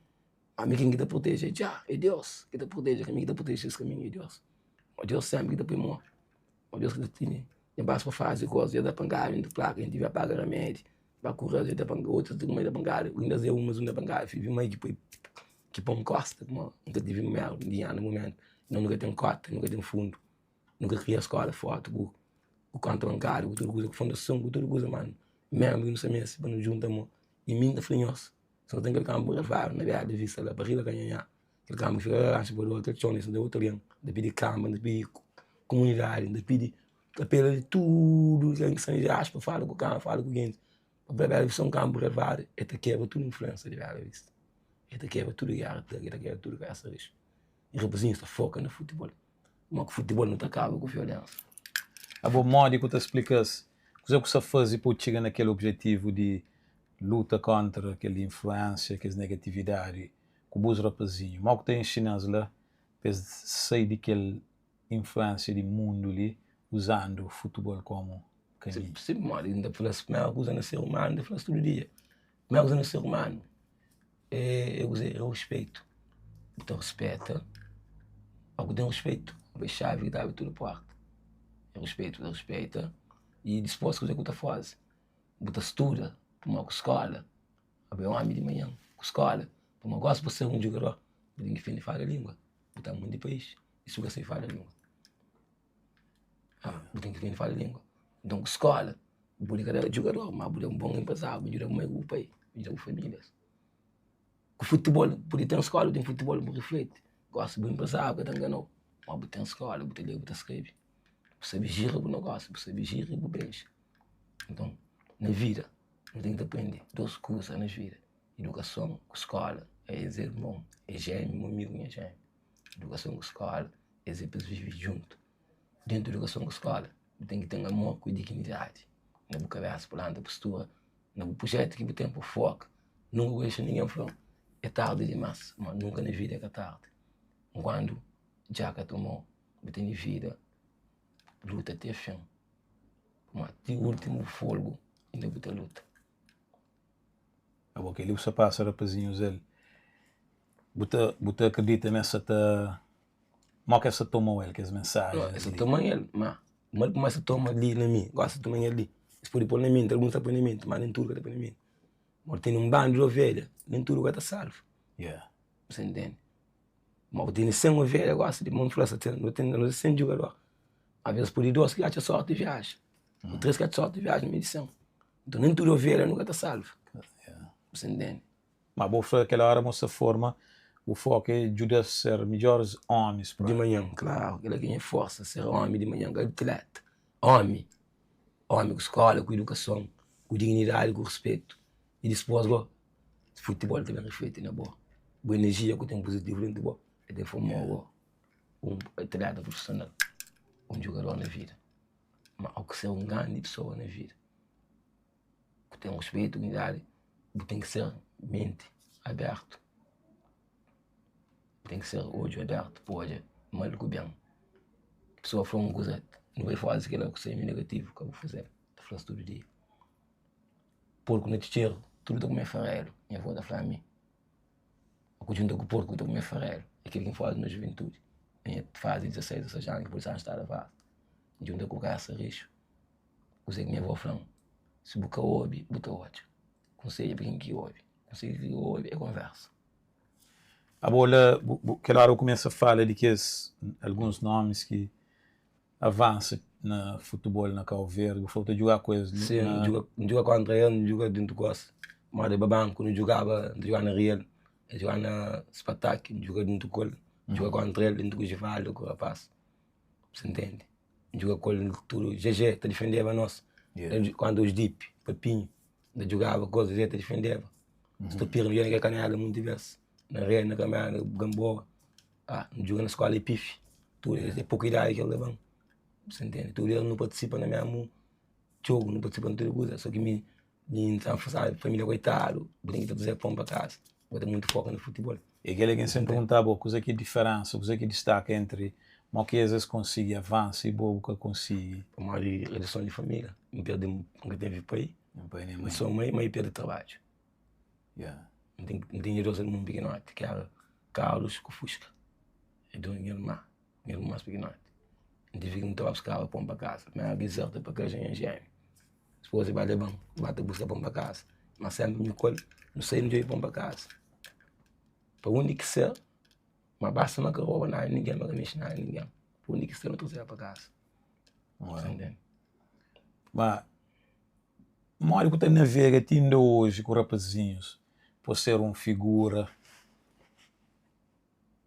[SPEAKER 2] Ami ken ki ta proteje é Jah, é Deus ki ta proteje, ka mi ki ta proteje ses kaminhu, é Deus. Ma Deus sénpri ki ta poi mô. Ma Deus ki ta tene. Nha bas pa faze kos, dja da pankada dentru plaka, nha tive a paga ramedi, ba kura, dja da pankada, otus mai da pankada, inda ze un mas un da pankada, fidju mai ki poi, ki pon kosta, kuma N ka tive merda di nha na mumentu, no nu ka ten kota, nu ka ten fundu, nu ka kria skola forti ku ku konta bankadu, ku tudu kuza, ku fundason, ku tudu kuza, ma mesmu ki nu sta meste pa nu djunta mo, i mi N ta fla nhos, si no ten kel kanpu relvadu na bera di vista la, pa riba kanhanhá. Kel kanba ki fika la ranxa pa dor kel txon li si N ta otu algen N ta pidi kanba N ta pidi kumunidadi N ta pidi kapela di tudu ken ki sta na viaji pa fala ku kanba fala ku gentis pa fla Bela Vista é un kanpu relvadu el ta kebra tudu influensa di Bela Vista el ta kebra tudu géra el ta kebra tudu kabesa rixu i rapazinhus ta foka na futibol ma ku futibol nu ta kaba ku violensa.
[SPEAKER 1] Abo modi ku ta splika-s kuzê ku sta faze pa bu txiga na kel objetivu di luta kontra kel influensia kes negatividadi ku bus rapazinhu? Modi ku ta inxina-s la pa es sai di kel influensia di mundu li uzandu futibol komu kaminhu?
[SPEAKER 2] Si, modi N ta fla-s primeru kuza na ser umanu, N ta fla-s tudu dia, primeru kuza na ser umanu é kuzê? É ruspetu. Bu ta ruspeta, óki bu ten ruspetu, bu é xavi ki ta abri tudu porta. É ruspetu, bu ta ruspeta i dispôs kuzê ki bu ta faze? Bu ta studa, pamodi ku skóla Abo é omi di manhan ku skola pamodi gosi pa ser un jugador bu ten ki prende fala lingua bu ta mundi país i si bu ka sabi fala lingua bu ten ki prende fala lingua nton ku skola bu pode ka da jugador ma bu da un bon enpresáriu bu djuda bu mai ku bu pai bu djuda bu familias ku futibol bu pode ten skola bu ten futibol bu rifleti gosi bu enpresáriu ka ta nganau ma bu ten skola bu ta lê bu ta skrebe bu sabi jiri bu negósiu bu sabi jiri bu bens nton na vida Nu ten ki ta prende dos kuza na vida, idukason ku skola. Es é irmon, é jémiu, un amigu nha jémiu. Idukason ku skola, es é pa es vive djuntu. Dentu idukason ku skola, bu ten ki ten amor ku dignidadi na bu kabesa, bu lanta postura na bu prujetu ki bu ten pa foka. Nunka bu ka dexa ningen fla-u é tardi dimas, ma nunka na vida é ka tardi. Nkuandu dja ka tomau, bu tene vida, luta te fin. Ma ti últimu folgu inda bu ta luta.
[SPEAKER 1] Abo kel-li bu sta pasa rapazinhus el bu ta bu ta akredita ma es sa ta mo ki es sa toma-u el kes mensajens
[SPEAKER 2] Es sa toma el ma mal kuma es sa toma li na mi gosi sa toma el li es pode pô-l na menti alguns ta poi na menti ma nen tudu ka ta poi na menti ma tene un bandu di ovelha nen tudu ka ta salva bu sa ntende ma bu tene 100 ovelha gosi di mon fla sa ten nu ten 100 jugador Alvês pode dos ki atxa sorti viaja, o tres ki atxa sorti viaja na mei di 100. Nton nen tudu ovelha nu ka ta salva. Bu sta ntende?
[SPEAKER 1] Ma bo fla kel ora bo sta forma, bu foku é djuda-s ser midjoris omis
[SPEAKER 2] Di manhan, klaru, kel-la ki é nha forsa, ser omi di manhan, ka atleta, omi, omi ku skola, ku idukason, ku dignidadi, ku ruspetu i dispos go futibol ta ben rifleti na bo, bu enerjia ku ten puzitivu dentu bo, el ta formau go un atleta prufisional, un djugador na vida. Ma o ki ser un grandi pesoa na vida, ku ten ruspetu, dignidadi, bu ten ki ser menti abertu, bu ten ki ser odju abertu pa odja mal ku ben. Pesoa fla un kuza, nu bai faze kila ku semi negativu, ka bu fazel, ta fla-s tudu dia. Porku na txitxeru, tudu ta kume farelu, nha avó ta fla mi. Ku djunta ku porku ta kume farelu, é kel ki N faze na juventudi, na nha fazi 16, 17 anu ki polisia N staba vaza. N djunta ku kasa rixu, kuzê ki nha avó fla-m, si bu ka obi, bu ta odja. Konsedju pa ken ki obi, konsedju ki obi é konversa.
[SPEAKER 1] Abo la, bu kel óra bu kumesa fala di kes alguns nomis ki avansa na futebol na Kau Verdi, bu fla bu ta djuga ku es
[SPEAKER 2] Sim, n djuga, n djuga kontra el, n djuga dentu ku es, modi ba banku nu djugaba, nu ta djuga na Real, el djuga na Spartak, n djuga dentu ku el, n djuga kontra el dentu ku Givaldo ku rapaz, bu ntende? N djuga ku el tudu, Jeje ta difendeba nos, kantu os Dip, Papinhu, nu ta djugaba ku es, Jeje ta difendeba, Stopira nu djuga na kel kanela munti bes, na Real, na Kamela, na Gamboa. Ah, nu djuga na skola Epifi, tudu es é poku idadi ki el leba-m, bu sa ntende? Tudu es nu partisipa na mesmu djogu, nu partisipa na tudu kuza, so ki mi mi N ta sabi familia koitadu, bu ten ki ta traze pon pa kaza, bu ka ten muntu foka na futibol.
[SPEAKER 1] É kel-la ki N senpri perguntaba bo, kuze ki é diferensa, kuze ki distaka entri mo ki es es konsigi avansa i bo bu ka konsigi?
[SPEAKER 2] Pamodi reduson di familia, N perde, N ka tevi pai, N so mai, mai perde trabadju. N ten N tinha dos irmon pikinoti ki éra Carlos ku Fusca. É dos nha irma, nha irmon más pikinoti. N tive ki N ta ba buskaba pon pa kaza. Mi éra bizerta pa ka nha jémiu. Dipôs el ba leba-m, N ba ta buska pon pa kaza. Má sénpri mi ku el, nu sai nu djobe pon pa kaza. Pa undi ki ser, ma basta ma ka roba nada di ningen, ma ka mexe nada di ningen. Pa undi ki ser, nu traze-l pa kaza.
[SPEAKER 1] Ma Modi ku ta navega ti inda oji ku rapazinhus po ser un figura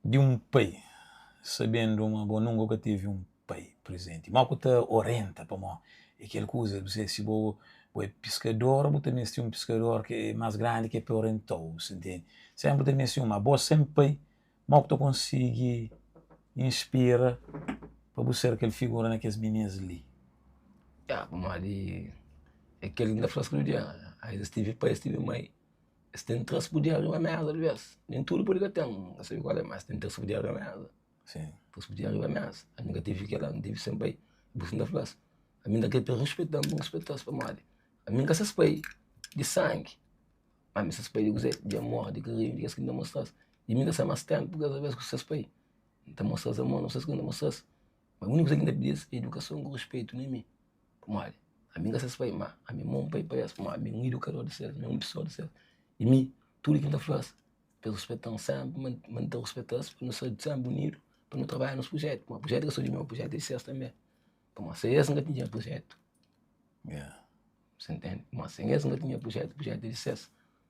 [SPEAKER 1] di un pai sabendu ma bo nunka ka tevi un pai prezenti mo ku ta orienta pamo e kel kuza bu si bo bo é piskador bu ta meste un piskador ki é mas grandi ki é pa orientau bu sa ntende senpri bu ta meste un ma bo sen pai Mo ku ta konsigi inspira pa bu ser kel figura na kes minis li?
[SPEAKER 2] Ya, pamodi é kel ki N ta fla-s tudu dia, es tive pai, es tive mai, es ten 3 puder riba meza di bes, nen tudu pode ka ten, N ka sabe kual é, mas ten 3 puder riba meza, 3 puder riba meza, ami N ka tive kila, N tive sen pai, pur isu N ta fla-s, ami N ta kre pa es ruspeta-m, pa N ruspeta-s, pamodi ami N ka ses pai di sangi. Ami ses pai di kuzê? Di amor, di karinhu, di kes ki N ta mostra-s. I mi N ta sta más ténpu kes bês ku ses pai. N ta mostra-s amor, N ta mostra-s kuzê ki N ta mostra-s. Ma úniku kuza ki N ta pidi-s é idukason ku ruspetu na mi. Pamodi ami N ka ses pai, má ami é un pai pa es, pamodi ami é un idukador di ses, ami é un pesoa di ses. I mi, tudu ki N ta fla-s, pa es ruspeta-m sénpri, ma N ta ruspeta-s, pa nu sta sénpri unidu, pa nu trabadja nos prujétu. Pamodi prujétu ka sô di mi, prujétu é di ses tanbê. Pamodi sen es N ka tinha prujétu. Você entende? Mas sen es N ka tinha projetu, projetu é di ses.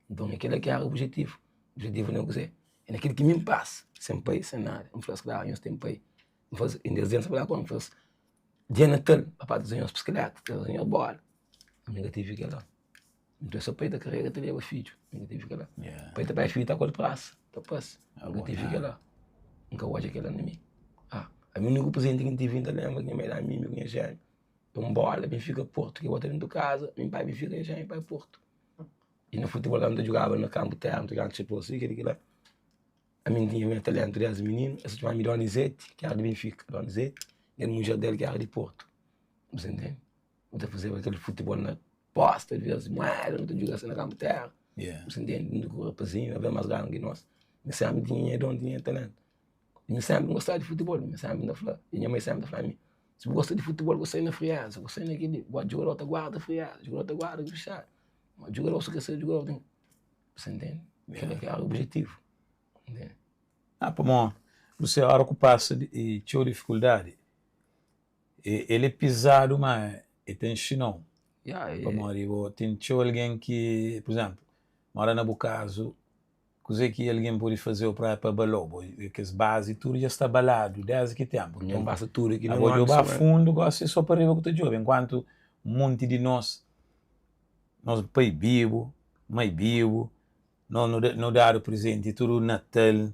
[SPEAKER 2] Nton é kila ki éra objetivu. Objetivu na kuzê? É na kel ki mi N pasa, sen pai, sen nada. N fla-s, klaru, nhos ten pai. N fla-s, inda es dja-m fla ku N fla-s, dia Natal, papá ta traze nhos bisikleta, ta traze nhos bola. Ami N ka tive kila. Nton é so pai ta karega ta leba fidju. Mi N ka tive kila. Pai ta bai fidju ta kol prasa, ta parse. N ka tive kila. N ka odja kila na mi. Ah, ami úniku prezenti ki N tive N ta lenbra ki nha mai da-m mi, mi ku nha jémiu. Un bola ben fika Porto, ki bota dentu kaza, mi pai ben fika nha mi pai Porto. I na futebol kantu nu ta djugaba na kanpu terra, nu ta djugaba txeu si keli kila. Ami N tinha nha talentu desdi mininu, es ta txomaba mi Donizete, ki era di Benfika, Donizete, i el mudjer del ki era di Porto. Bu sa ntende? Nu ta fazeba kel futebol na posta, di vez mueda, nu ta djuga si na kanpu terra. Bu sa ntende? Djuntu ku rapazinhu, alvês mas grandi ki nos. Mi senpri tinha nha don, tinha nha talentu. Mi senpri N gostaba di futebol, mi senpri N ta fla, i nha mai senpri ta fla mi, si bu gosta di futebol, bu sai na frieza, bu sai na kel-li, bu djugador ta guarda frieza, djugador ta guarda fixadu, ma djugador si ka sai djugador ten, bu sa ntende? Kel-la ki éra objetivu, ntende?
[SPEAKER 1] Ah, pamodi bu sai óra ku pasa di txeu difikuldadi, el é pizadu ma el ta inxina-u.
[SPEAKER 2] Ya, e.
[SPEAKER 1] Pamodi bo ten txeu algen ki, pur izénplu, mora na bu kazu, kuzê ki algen pode faze-u pra pa abala-u? Bo kes bazi tudu dja sta abaladu desdi ki ténpu.
[SPEAKER 2] Nton,
[SPEAKER 1] Nton,
[SPEAKER 2] pasa tudu ki
[SPEAKER 1] abo
[SPEAKER 2] nen
[SPEAKER 1] dja
[SPEAKER 2] ómi
[SPEAKER 1] ba
[SPEAKER 2] suma.
[SPEAKER 1] fundu, gósi é sô pa riba ku ta djobe. Enkuantu un monti di nos, nos pai bibu, mai bibu, no nu dadu prizenti tudu Natal,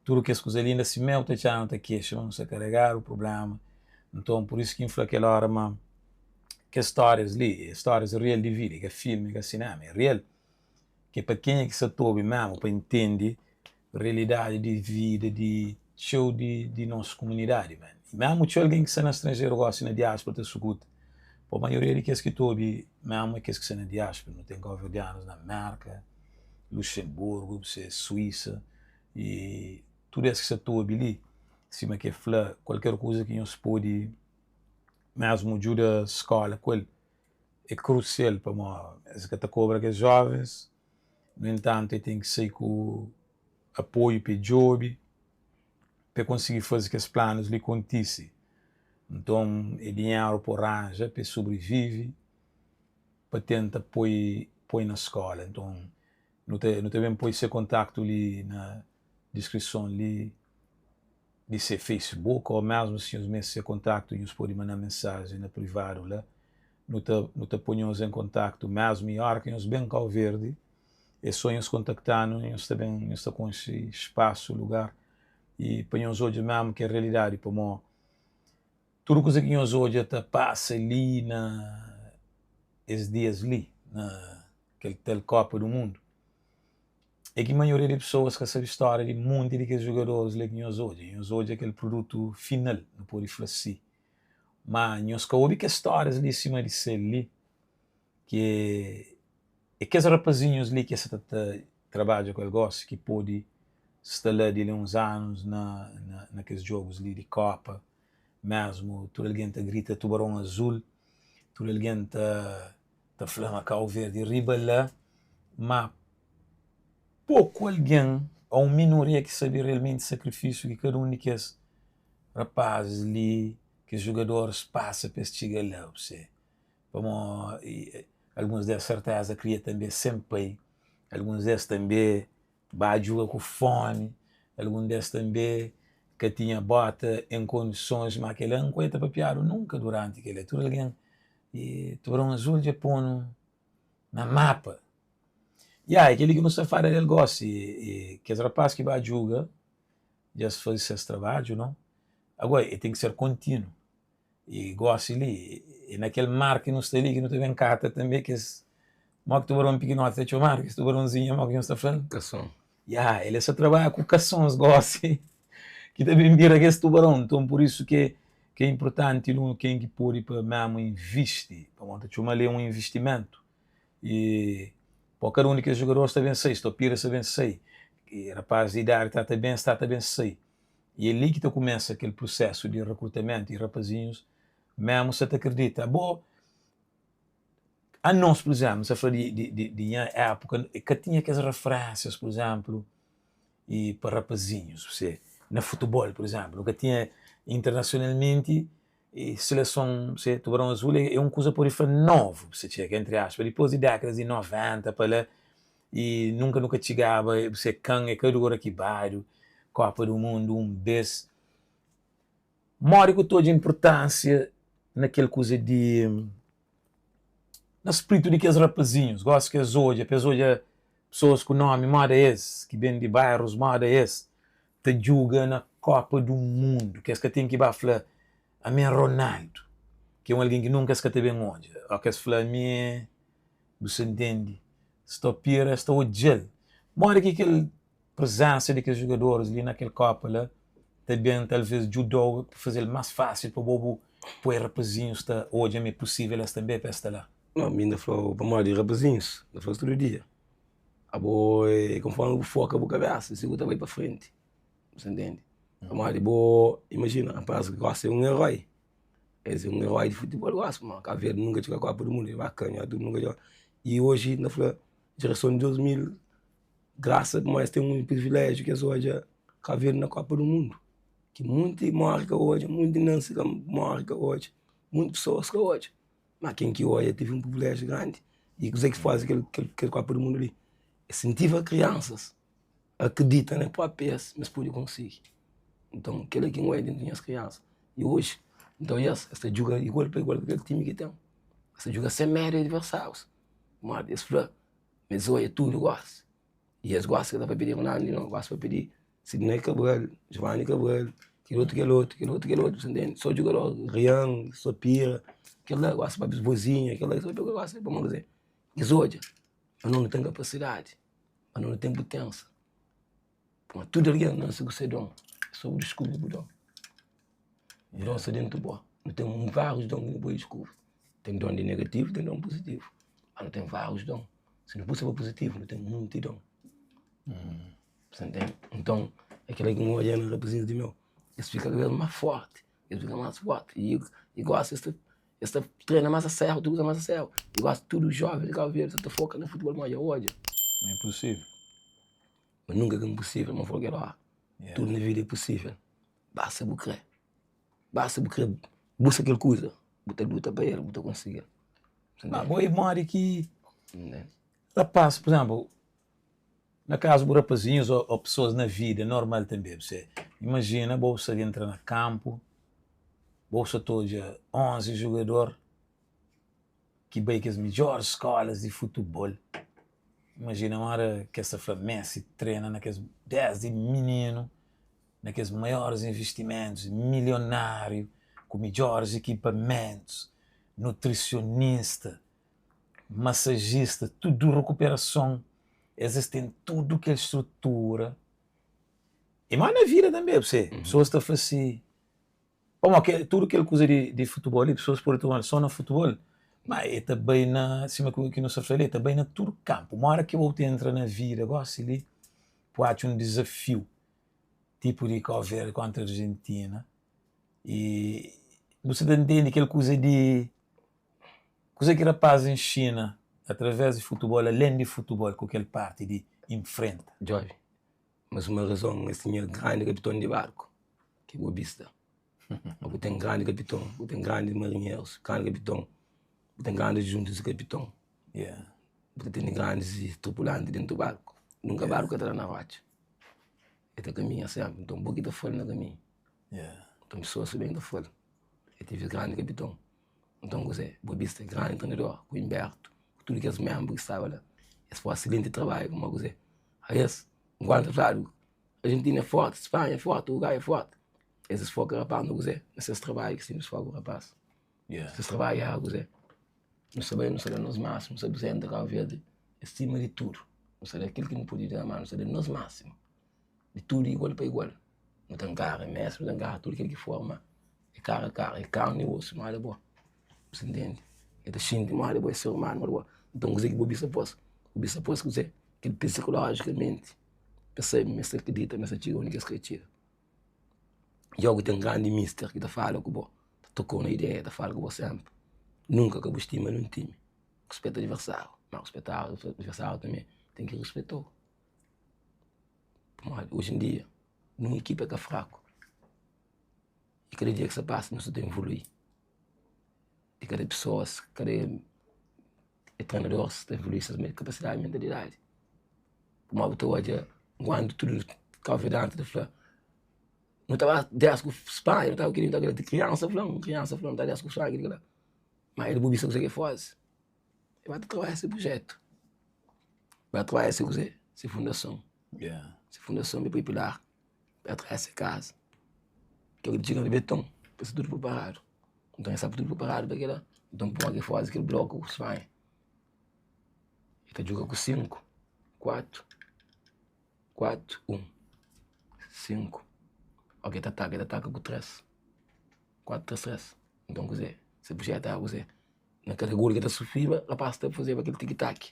[SPEAKER 1] tudu kes kuza li, inda simé bu ta txá-nu ta kexa ma nu sta karegadu prubléma. Nton, pur isu ki N fla kel óra ma kes stórias li é stórias real di vida, é ka filmi, é ka sinéma, é real. Ki é pa kenha ki sa ta obi mésmu pa intende realidadi di vida di txeu di di nos kumunidadi man. I mésmu txeu algen ki sta na stranjeru gósi na diáspora ta sukuta. Pô maioria di kes ki ta obi mésmu é kes ki sta na diáspora. Nu ten kauverdianus na Mérka, Luxemburgu, Suísa i tudu es ki sta ta obi li, sima ki el fla, kualker kuza ki nhos pode mésmu djuda skóla ku el é krusial pamodi es ka ta kobra kes jóvens. Nu entantu, el ten ki sai ku apoiu pa el djobe, pa el konsigi faze kes planus li kontise. Nton, é dinheru pa ranja pa el sobrivive, pa tenta poi poi na skóla. Nton, nu ta nu ta ben poi se kontaktu li na diskrison li di se Facebook ô mésmu si nhos meste se kontaktu nhos pode manda mensajen na privadu la. Nu ta nu ta poi nhos en kontaktu mésmu i óra ki nhos ben Kau Verdi é sô nhos kontakta-nu nhos ta ben nhos ta konxe spasu, lugar i pa nhos odja mésmu ki é realidadi pamó tudu kuza ki nhos odja ta pasa li na es dias li na kel tal Kopa du Mundu é ki maioria di pesoas ka sabe stória di monti di kes jugadoris li ki nhos odja. Nhos odja kel produtu final, nu pode fla si. Má nhos ka obi kes stórias li sima di sel li, ki é kes rapazinhus li ki es sa ta trabadja ku el gósi ki pode sta la di li uns anus na na kes djogus li di Kopa. Mésmu tudu algen ta grita Tubaron Azul, tudu algen ta ta fla ma Kau Verdi riba la, má poku algen ô un minoria ki sabe realmenti sakrifisiu ki kada un di kes rapazis li, kes jugadoris pasa pa es txiga la, bu Pamó alguns des serteza kria tanbe sen pai, alguns des tanbe ba djuga ku fomi, algun des tanbe ka tinha bota en kondisons, ma kela N ka ta papiadu nunka duranti kela. Tudu algen i Tubarão Azul dja ponu na mapa. Ya, é keli ki nu sta fala del gosi, e kes rapaz ki ba djuga dja es faze ses trabadju, no? Agora, e ten ki ser kontinu. I gosi li, é na kel mar ki nu sta li ki nu ta ben kata tanbe kes mo ki tubaron pikinoti ta txomadu, kes tubaronzinhu mo ki nhos ta fla-l?
[SPEAKER 2] Kason.
[SPEAKER 1] Ya, el sta trabadja ku kasons gosi ki ta ben bira kes tubaron. Nton, pur isu ki ki é inpurtanti nu ken ki pode pa mésmu invisti, pamodi ta txoma-l é un invistimentu. I pa kada un di kes jugadoris ta ben sai, Stopira sta ben sai, i rapazis di idadi ta ta ben sta ta ben sai. I é li ki ta kumesa kel prusésu di rekrutamentu i rapazinhus mésmu sa ta kridita. Abo, anos, pur izénplu, N sa fla di di di nha épuka, ka tinha kes referénsias, pur izénplu, i pa rapazinhus, se na futebol, pur izénplu, nu ka tinha internasionalmenti i seleson, se Tubarão Azul é un kuza pode fla novu, se txega, entri aspas, dipôs di dékadas di 90 pa la i nunka nu ka txigaba se kan é ka dura ki badu Kopa du Mundu un bês. Modi ku ta odja inpurtánsia na kel kuza di na spritu di kes rapazinhus gosi ki es odja pa es odja pesoas ku nomi moda es ki ben di bairus moda es ta djuga na Kopa du Mundu ki es ka ten ki ba fla ami é Ronaldo ki é un algen ki nunka es ka ta ben odja o ki es fla ami é bu sa ntende sta pira es ta odja-l modi ki kel prezensa di kes jugadoris li na kel Kopa la ta ben talvez djuda-u pa faze-l más fásil pa bo bu poi rapazinhus ta odja ma é pusível es tanbe pa es sta la?
[SPEAKER 2] Não, mi N ta fla-u pamodi rapazinhus, N ta fla-s tudu dia, abo é konformi bu foka bu kabésa, si bu ta bai pa frenti, bu sa ntende? Pamodi bo, imajina, rapaz gosi é un erói, es é un erói di futibol gosi, pamodi Kabu Verdi nunka txiga Kopa di Mundu, el ba kanha tudu nunka txiga, i oji N ta fla jerason di 2000 Grasa pamodi es ten un priviléjiu ki es odja Kabu Verdi na Kopa du Mundu ki munti móre ka odja, munti nanse ka móre ka odja, munti pesoas ka odja. Ma ken ki odja tevi un priviléjiu grandi. I kuzê ki faze kel, kel, kel Kopa di Mundu li? Insentiva kriansas a akredita na própi es ma es pode konsigi. Nton, kel-la ki N odja dentu di nhas kriansa. I oji, N ta odja-s, es ta djuga igual pa igual ku kel timi ki ten. Es ta djuga sen medu di adversárius. Modi es fla ma es odja tudu gósi. I es gosta ka ta papia di Ronaldo di novu, gosta papia di Sidnei Cabral, Giovanni Cabral, kel otu, kel otu, kel otu, kel otu, sa ntende? So jugador, Rian, Sopira, kel la gosta papia Vozinha, kel la gosta gosta pamodi kuzê? Es odja ma nos nu ten kapasidadi, ma nos nu ten puténsa, pamodi tudu algen nase ku se don, é so bu diskubri bu don. Bu don sta dentu bo, nu ten várius don ki nu pode diskubri, ten don di negativu, ten don puzitivu, ma nu ten várius don. Si nu puxa pa puzitivu, nu ten munti don. Sa ntende? Nton, é kel-la ki N odja na rapazinhus di meu. Es fika kada bês más fórti, es fika más fórti. I, i gósi es ta, es ta trena más asériu, tudu kuza más asériu. I gósi tudu jóven di Kabu Verdi sa ta foka na futibol, ma dja odja.
[SPEAKER 1] É inposível.
[SPEAKER 2] Ma nunka ka inposível, ma fla kel óra. Tudu na vida é posível. Basta bu krê. Basta bu krê buska kel kuza, bu ta luta pa el, bu ta konsigi-l.
[SPEAKER 1] Ma bo é modi ki rapaz, por exemplo, na kazu bu rapazinhus ô pesoas na vida normal tanbe, bu se imajina bo bu sta entra na kanpu, bo bu sta ta odja 11 jugador ki bai kes midjoris skolas di futebol, imajina ora ki es ta fla Messi trena na kes desdi mininu na kes maioris investimentus milionáriu ku midjoris ekipamentus, nutrisionista, masajista, tudu rikuperason, es es ten tudu kel strutura. I ma na vida tanbe, pesoas ta fla si, pamodi tudu kel kuza di futebol li, pesoas pode toma so na futebol, ma e ta bai na, sima ki nu sta fla li, e ta bai na tudu kanpu. Uma ora ki bo ta entra na vida gosi li, bu atxa un dizafiu. Tipu di Cabo Verde kontra Argentina i bu sa ta ntende kel kuza di kuza ki rapaz inxina através di futebol alén di futebol ku kel parti di infrenta.
[SPEAKER 2] Djobe, mas uma razon es tinha grandi kapiton di barku ki Bobista. Ma bu ten grandi kapiton, bu ten grandi marinherus, grandi kapiton, bu ten grandi juntus di kapiton. Bu ta tene grandis tripulanti dentu barku. Nunka barku ka ta da na rotxa. E ta kaminha senpri. Nton, bo ki ta fla-l na kaminhu. Nton, pesoas ta ben ta fla-l. E tevi grandi kapiton. Nton, kuzê? Bobista é grandi trenador, ku Inbertu, ku tudu kes menbru ki staba la. Es fase esilenti trabadju. Kuma kuzê? Aes, nkuantu ta fladu Arjentina é forti, Spanha é forti, Uruguai é forti, es es foka rapaz na kuzê? Na ses trabadju ki senpri es foka ku rapaz. Ses trabadju éra kuzê? Nu sta bai, nu sta da nos másimu, nu sta aprizenta Kabu Verdi sima di tudu. Nu sta da kel ki nu pode da, má nu sta da nos másimu. Di tudu igual pa igual. Nu ta nkara Messi, nu ta nkara tudu kel ki for, má é kara a kara, é karni i osu móda bo. Bu sta ntende? El ta xinti móda bo, é ser umanu móda bo. Nton kuzê ki bu bisa pô-s? Bu bisa pô-s kuzê? Kel psikolójikamenti, pa es sabe ma es ta kridita ma es ta txiga undi ki es krê txiga. Djogu ten grandi mister ki ta fala ku bo, ta tokau na ideia, ta fala ku bo senpri. Nunka ka bu stima nun timi. Ruspeta adiversáriu, ma ruspeta adiversáriu tanbe ten ki ruspetau. Pamodi oji en dia nun ekipa é ka fraku i kada dia ki sta pasa nu sta ta evolui. I kada pesoas, kada trenadoris ta evolui ses kapasidadi, mentalidadi. Pamodi bu ta odja nkuantu tudu kabuverdianu ta fla nu ta ba 10 ku Spanha, nu ta ba kel-li, nu ta ba kel-la. Kriansa fla-m, kriansa fla-m nu ta ba 10 ku Spanha, kel-li, kel-la. Ma el bu bisa kuzê ki el faze. El ba ta trabadja se projetu, ba trabadja se kuzê, se fundason. Se fundason pa poi pilar, ba trabadja se kaza. Kel ki txiga na beton, pa sta tudu priparadu. Nton el staba tudu priparadu pa kel-la. Nton pamodi ki el faze kel bloku ku Spanha? El ta djuga ku 5, 4, 4, 1, 5. Oki el ta ataka, el ta ataka ku 3, 4, 3, 3. Nton kuzê? Se projetu éra kuzê? Na kada gol ki el ta sufriba, rapaz ta fazeba kel tiki-taki.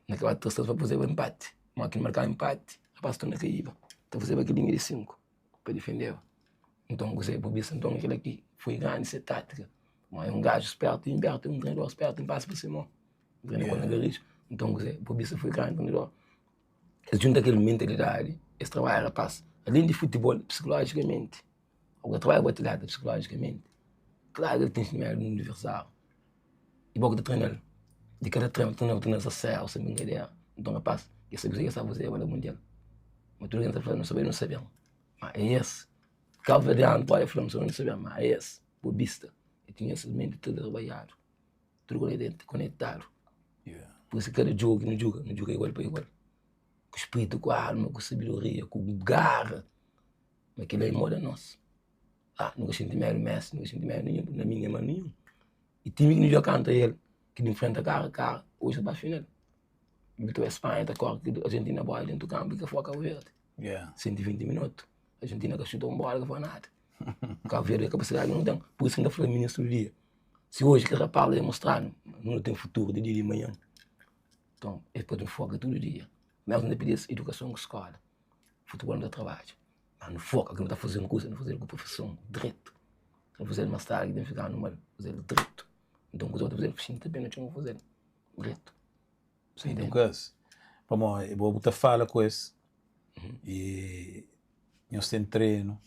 [SPEAKER 2] Na kel 4, 3, 3 pa fazeba enpati. Má ki markaba enpati, rapaz torna kaíba. Ta fazeba kel linha di 5 pa difendeba. Nton kuzê? Bu bisa nton kel-la ki foi grandi se tátika. Ma é un gaju spertu, inbertu, é un trenador spertu, N pasa pa se mon. N trena ku el na Garrincha. Nton kuzê? Bu bisa foi grandi trenador. Es djunta kel mentalidadi, es trabadja rapaz. Alén di futibol, psikolojikamenti. Bu ka trabadja ku atleta psikolojikamenti. Klaru ki el ten medu di un adversáriu. I bo ki ta trena-l. Di kada trenu, bu ta trena-l, bu ta trena-l sa séu, sen brinkadera. Nton rapaz, el sabe kuzê ki el sta fazeba na mundial. Ma tudu algen ta fla, nu sabe, nu sabe. Ma é es. Kabuverdianu pode fla, nu sabe, nu sabe. Ma é es. Bobista. El tinha ses menti tudu trabadjadu, tudu konetadu. Pur isu kada jogu ki nu juga, nu juga igual pa igual. Ku spritu, ku alma, ku sabedoria, ku gara. Ma kel-la é moda nos. Ah, nu ka xinti medu Messi, nu ka xinti medu ninhun, na mi nha ninhun. I timi ki nu dja kanta el, ki nu nfrenta kara a kara, oji sta pa final. Bu ta obi Spanha ta kori ku Argentina bola dentu kanpu i ka fora Kabu Verdi. 120 minutu, Argentina ka xuta un bola, ka fora nada. Kabu Verdi kapasidadi nu ten. Pur isu ki N ta fla minis tudu dia, si oji kel rapaz la mostranu ma nu ten futuru di dia di manhan, nton es pode foka tudu dia. Mesmu N ta pidi-s idukason ku skola. Futebol nu ta trabadja, ma nu foka ki nu ta faze un kuza, nu faze-l ku perfeson, dretu. Si nu faze-l mas tardi, ten fikanu mal, faze-l dretu. Nton kuza bu ta faze-l, xinta ben na txon bu faze-l dretu.
[SPEAKER 1] Sim, Lucas, pamodi bo bu ta fala ku es i nhos ten trenu,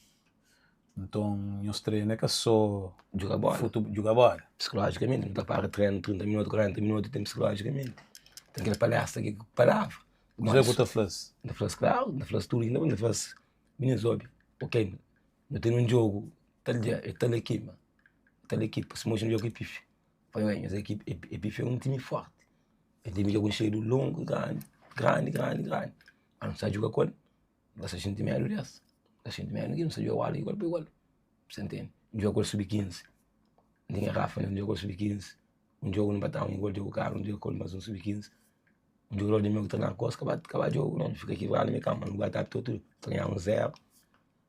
[SPEAKER 1] nton nhos trenu é ka sô
[SPEAKER 2] Djuga bóla.
[SPEAKER 1] Djuga bóla.
[SPEAKER 2] Psikolójikamenti, nu ta para trenu 30 minutu, 40 minutu, ten psikolójikamenti. Ten kel palestra ki palavra.
[SPEAKER 1] Kuzê ku ta fla-s?
[SPEAKER 2] N ta fla-s klaru, N ta fla-s tudu ki N ta fla-s, minis obi, ok, nu ten un djogu tal dia, é tal ekipa, tal ekipa, sima oji nu djoga ku Epifi, fla oi nhos ekipa, Epifi é un timi forti, é un timi ki é konxedu longu, grandi, grandi, grandi, grandi, ma nu sa djuga ku el, nu ka sta xinti medu di es, nu ka xinti medu di nu sta djuga igual igual pa igual, sa ntende? Nu djuga ku el sub 15, nu tinha Rafa, nu djuga ku el sub 15, un djogu nu npata un igual djogu karu, nu djuga ku el mas un sub 15. Un jogador di meu ki ta na kos ka ba ka ba jogu no, fika ki na mi kama, nu ba ta tudu, ta ganha 1 0.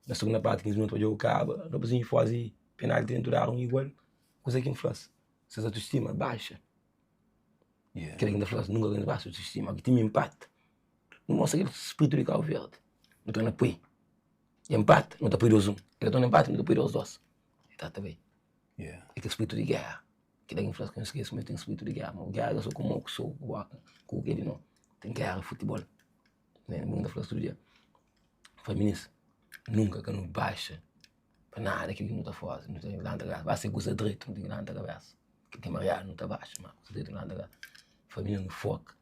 [SPEAKER 2] Na segunda parti 15 minutu pa jogu kaba, rapazinhu fazi penalti dentu di ária un igual. Kuze ki N fla-s? Ses autostima baxa. Kila ki N ta fla-s, nunka ka nhos baxa autostima, ki timi npata. Nu mostra kel spritu di Kabu Verdi, nu torna pui. E npata, nu ta pui 2 1. E ka torna npata, nu ta pui 2 2. E ta ta bai. É kel spritu di géra. Kila ki N fla-s, ka nhos skese ma ten spritu di géra. Ma géra ka so ku mo, ku soku, ku boka, ku keli no. Ten géra di futibol. N ta fla-s tudu dia. N fla minis, nunka ka nu baxa pa nada kel ki nu ta faze. Nu ten ki lanta kabesa. Basta é kuza dretu, nu ten ki lanta kabesa. Kel ki é mariadu nu ta baxa, ma kuza dretu nu lanta kabesa. N fla minis, nu foka.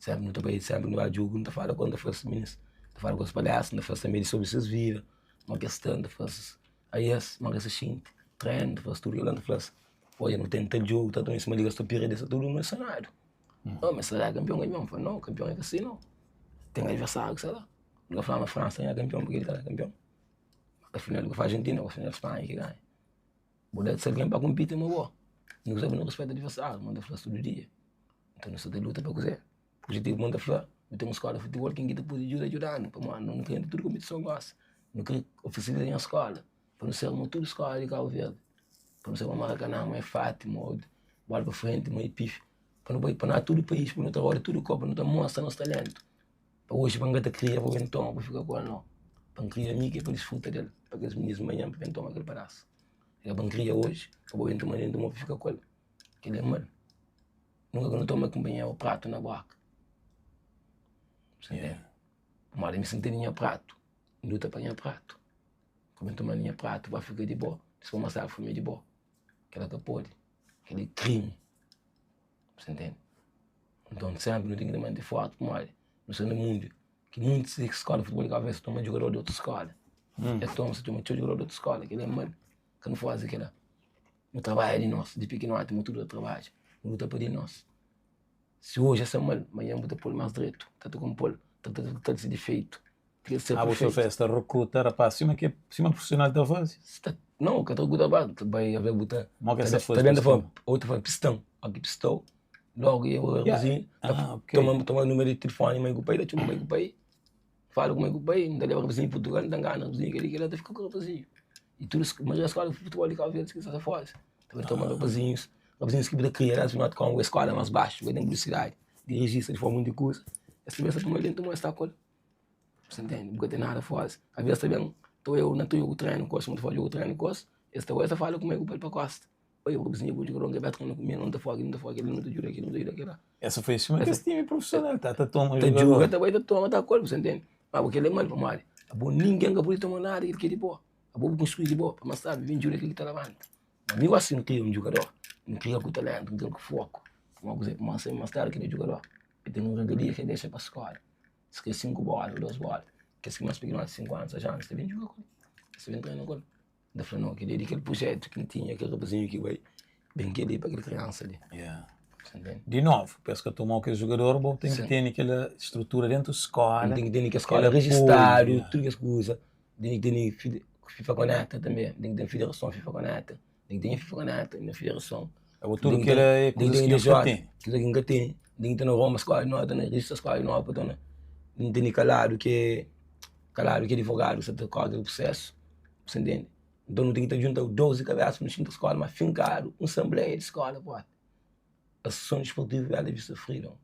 [SPEAKER 2] Sénpri nu ta bai, sénpri nu ba djuga, nu ta fala ku el, nu ta fla-s minis, nu ta fala ku es palestra, nu ta fla-s tanbe di sobri ses vida, modi ki es sta, nu ta fla-s aes, modi ki es ta xinti, trenu, nu ta fla-s tudu kel-la, nu ta fla-s, odja nu ten tal djogu, tal sima liga sta pirdi, sta tudu emosionadu, oh ma es ta da kanpion, kanpion, nu fla nau, kanpion é ka si nau, ten adversáriu ki sta la, nu ka fla ma Fransa é kanpion purki el ka da kanpion, na final nu ka fla Argentina, na final Spanha ki ganha, bu da algen pa konpiti ma bo, nu sabe nu rispeta adversáriu, nu ta fla-s tudu dia. Nton nu sta ta luta pa kuzê? Objetivu mon ta fla, nu ten un skola di futibol, ken ki ta pode djuda, djuda-nu pamodi nu krê entra tudu konpitison gosi. Nu krê oferese nos skola pa nu ser ma tudu skola di Kabu Verdi, pa nu ser ma Marakaná, ma Efati, ma Bola pa Frenti, ma Epif, pa nu bai pa na tudu país, pa nu ta roda tudu kopa, nu ta mostra nos talentu. Pa oji pa N ka ta kria pa ben toma pa fika ku el nau, pa N kria mi ki é pa disfruta del, pa kes minis manhan pa ben toma kel padás. É ka pa N kria oji pa bo ben toma dentu mo pa fika ku el. Kel é mal. Nunka ku nu toma kunpanheru pratu na boka. Yeah. Pamodi mi si N tene nha pratu, N luta pa nha pratu. Ka ben toma nha pratu pa fika di bo, si for mas tardi fome di bo. Kila ka pode. Kila é krimi. Sa ntende? Nton senpri nu ten ki ta mante forti pamodi nu sta na mundu ki muntis skola di futibol di Kabu Verdi sa toma jugador di otu skola. Es toma, sa toma txeu jugador di otu skola. Kila é mal. Ka nu faze kila. Nu trabadja di nos, di pikinoti mo tudu ta trabadja, nu luta pa di nos. Si oji es sta mal, manhan bu ta pô-l más dretu, ta ta konpo-l, ta ta ta se difeitu. Ti el ser
[SPEAKER 1] Ah, bu
[SPEAKER 2] perfeitu.
[SPEAKER 1] fla es ta rekruta rapaz sima ke sima profissional ta faze?
[SPEAKER 2] Sta, não, ka ta rekruta rapaz, ta bai avé bu ta
[SPEAKER 1] Mo ke
[SPEAKER 2] ta
[SPEAKER 1] es ta
[SPEAKER 2] ben
[SPEAKER 1] faze
[SPEAKER 2] ta ben
[SPEAKER 1] pa
[SPEAKER 2] ta fla,
[SPEAKER 1] stima?
[SPEAKER 2] ou ta fla pistan, ó ki pistau, logu e
[SPEAKER 1] Yeah.
[SPEAKER 2] rapazinhu ta
[SPEAKER 1] Ah, ok.
[SPEAKER 2] toma toma númeru di tilifoni mai ku pai, ta txoma mai ku pai, fala ku mai ku pai, N ta leba rapazinhu Purtugal, N ta ngana rapazinhu keli kela, ta fika ku rapazinhu. I tudu maioria skola di futibol di Kabu Verdi ki sta fora ta bai toma rapazinhus, rapazinhus ki bu ta kria la sima komu es skola mas baxu bu ka ten publisidadi di rijista di forma munti kuza es ta ben sa toma dentu mo es ta ku el bu sta ntende bu ka ten nada fozi aves ta ben ta oiau na ta jogu trenu ku es suma ta fala jogu trenu ku es es ta oi es ta fala kuma ku bai pa kosta oi rapazinhu bu jugador ki bai trena ku mi no ta fala no ta fala kila no ta juda kila no ta juda kila
[SPEAKER 1] Essa foi sima kes time profissional ta ta toma
[SPEAKER 2] ta
[SPEAKER 1] jogador.
[SPEAKER 2] juga ta bai ta toma ta ku el bu sta ntende ma kel é mal pamodi abo ningen ka pudi toma nada di kel ki é di bo. Abo bu konstrui di bo pa mas tardi ben djuda kel ki ta labanta. Ma mi gosi N kria un jugador, N kria ku talentu, N kria ku foku. Pamodi kuzê? Pamodi sabe ma más tardi kel djugador el ten un regalia ki el dexa pa skóla. Si kre 5 bóla ô 2 bóla, kes ki más pikinoti 5 anu, 6 anu, es ta ben djuga ku el, es ta ben trena ku el. N ta fla, no, kel-li é di kel prujétu ki N tinha, kel rapazinhu ki bai, ben kel-li pa kel kriansa li.
[SPEAKER 1] Yeah.
[SPEAKER 2] Sa ntende?
[SPEAKER 1] Di novu, pa es ka toma-u kes jugador, bo ten ki
[SPEAKER 2] Sim.
[SPEAKER 1] tene kel strutura dentu skóla.
[SPEAKER 2] N ten ki tene kel
[SPEAKER 1] kel
[SPEAKER 2] skóla
[SPEAKER 1] apoiu,
[SPEAKER 2] rejistadu,
[SPEAKER 1] yeah.
[SPEAKER 2] tudu kes kuza. N ten ki tene FIFA Konekta tanbe, N ten ki ten federason FIFA Konekta. N ten ki ten FIFA Konekta na federason.
[SPEAKER 1] Abo tudu kel-la é kuzas ki nhos ka tene.
[SPEAKER 2] Kuza ki N ka tene. N ten ki ta na Roma skóla di novu, ta na rejista skóla di novu pa ta na. N tene kaladu ki é kaladu ki é adivogadu ki sa ta kóre kel prusésu. Bu ntende? Nton nu ten ki ta djunta 12 kabésa pa nu xinta skóla, ma finkadu un asenbleia di skóla propi. Asosiason Disportivu Bela Vista Freedom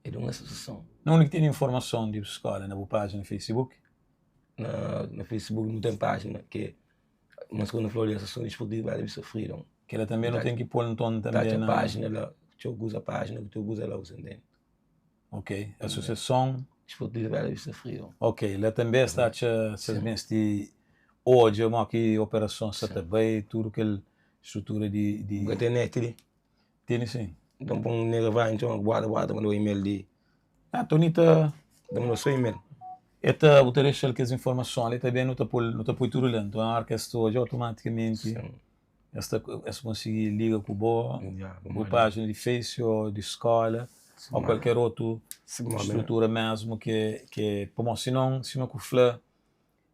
[SPEAKER 2] é di un asosiason.
[SPEAKER 1] Na undi ki ten informason di bu skóla? Na bu pájina Facebook?
[SPEAKER 2] Na, na Facebook nu ten pájina ki é ma sku na fla li Asosiason Disportivu Bela Vista Freedom.
[SPEAKER 1] Kela tanbe nu ten ki pô-l nton
[SPEAKER 2] Ta
[SPEAKER 1] tanbe
[SPEAKER 2] atxa
[SPEAKER 1] na.
[SPEAKER 2] pájina la, txeu kuza pájina ku txeu kuza la, bu ta ntende?
[SPEAKER 1] Ok, Asosiason.
[SPEAKER 2] Disportivu Bela Vista Freedom.
[SPEAKER 1] Ok, la tanbe es ta atxa si es meste odja mo ki operason sa ta bai, tudu kel strutura di.
[SPEAKER 2] Bu ka ten net li?
[SPEAKER 1] Tene sin.
[SPEAKER 2] Nton pon nega vai nton guarda guarda ta mandau email di.
[SPEAKER 1] Ah, Tony ta.
[SPEAKER 2] Ta mandau so email.
[SPEAKER 1] E ta bu ta dexa-l kes informason li tanbe nu ta pô-l nu ta poi tudu la nton óra ki es ta odja otomatikamente es ta es konsigi liga ku bo bu pájina di face ô di skóla ô kualker otu strutura mésmu ke ke pamodi sinon sima ku fla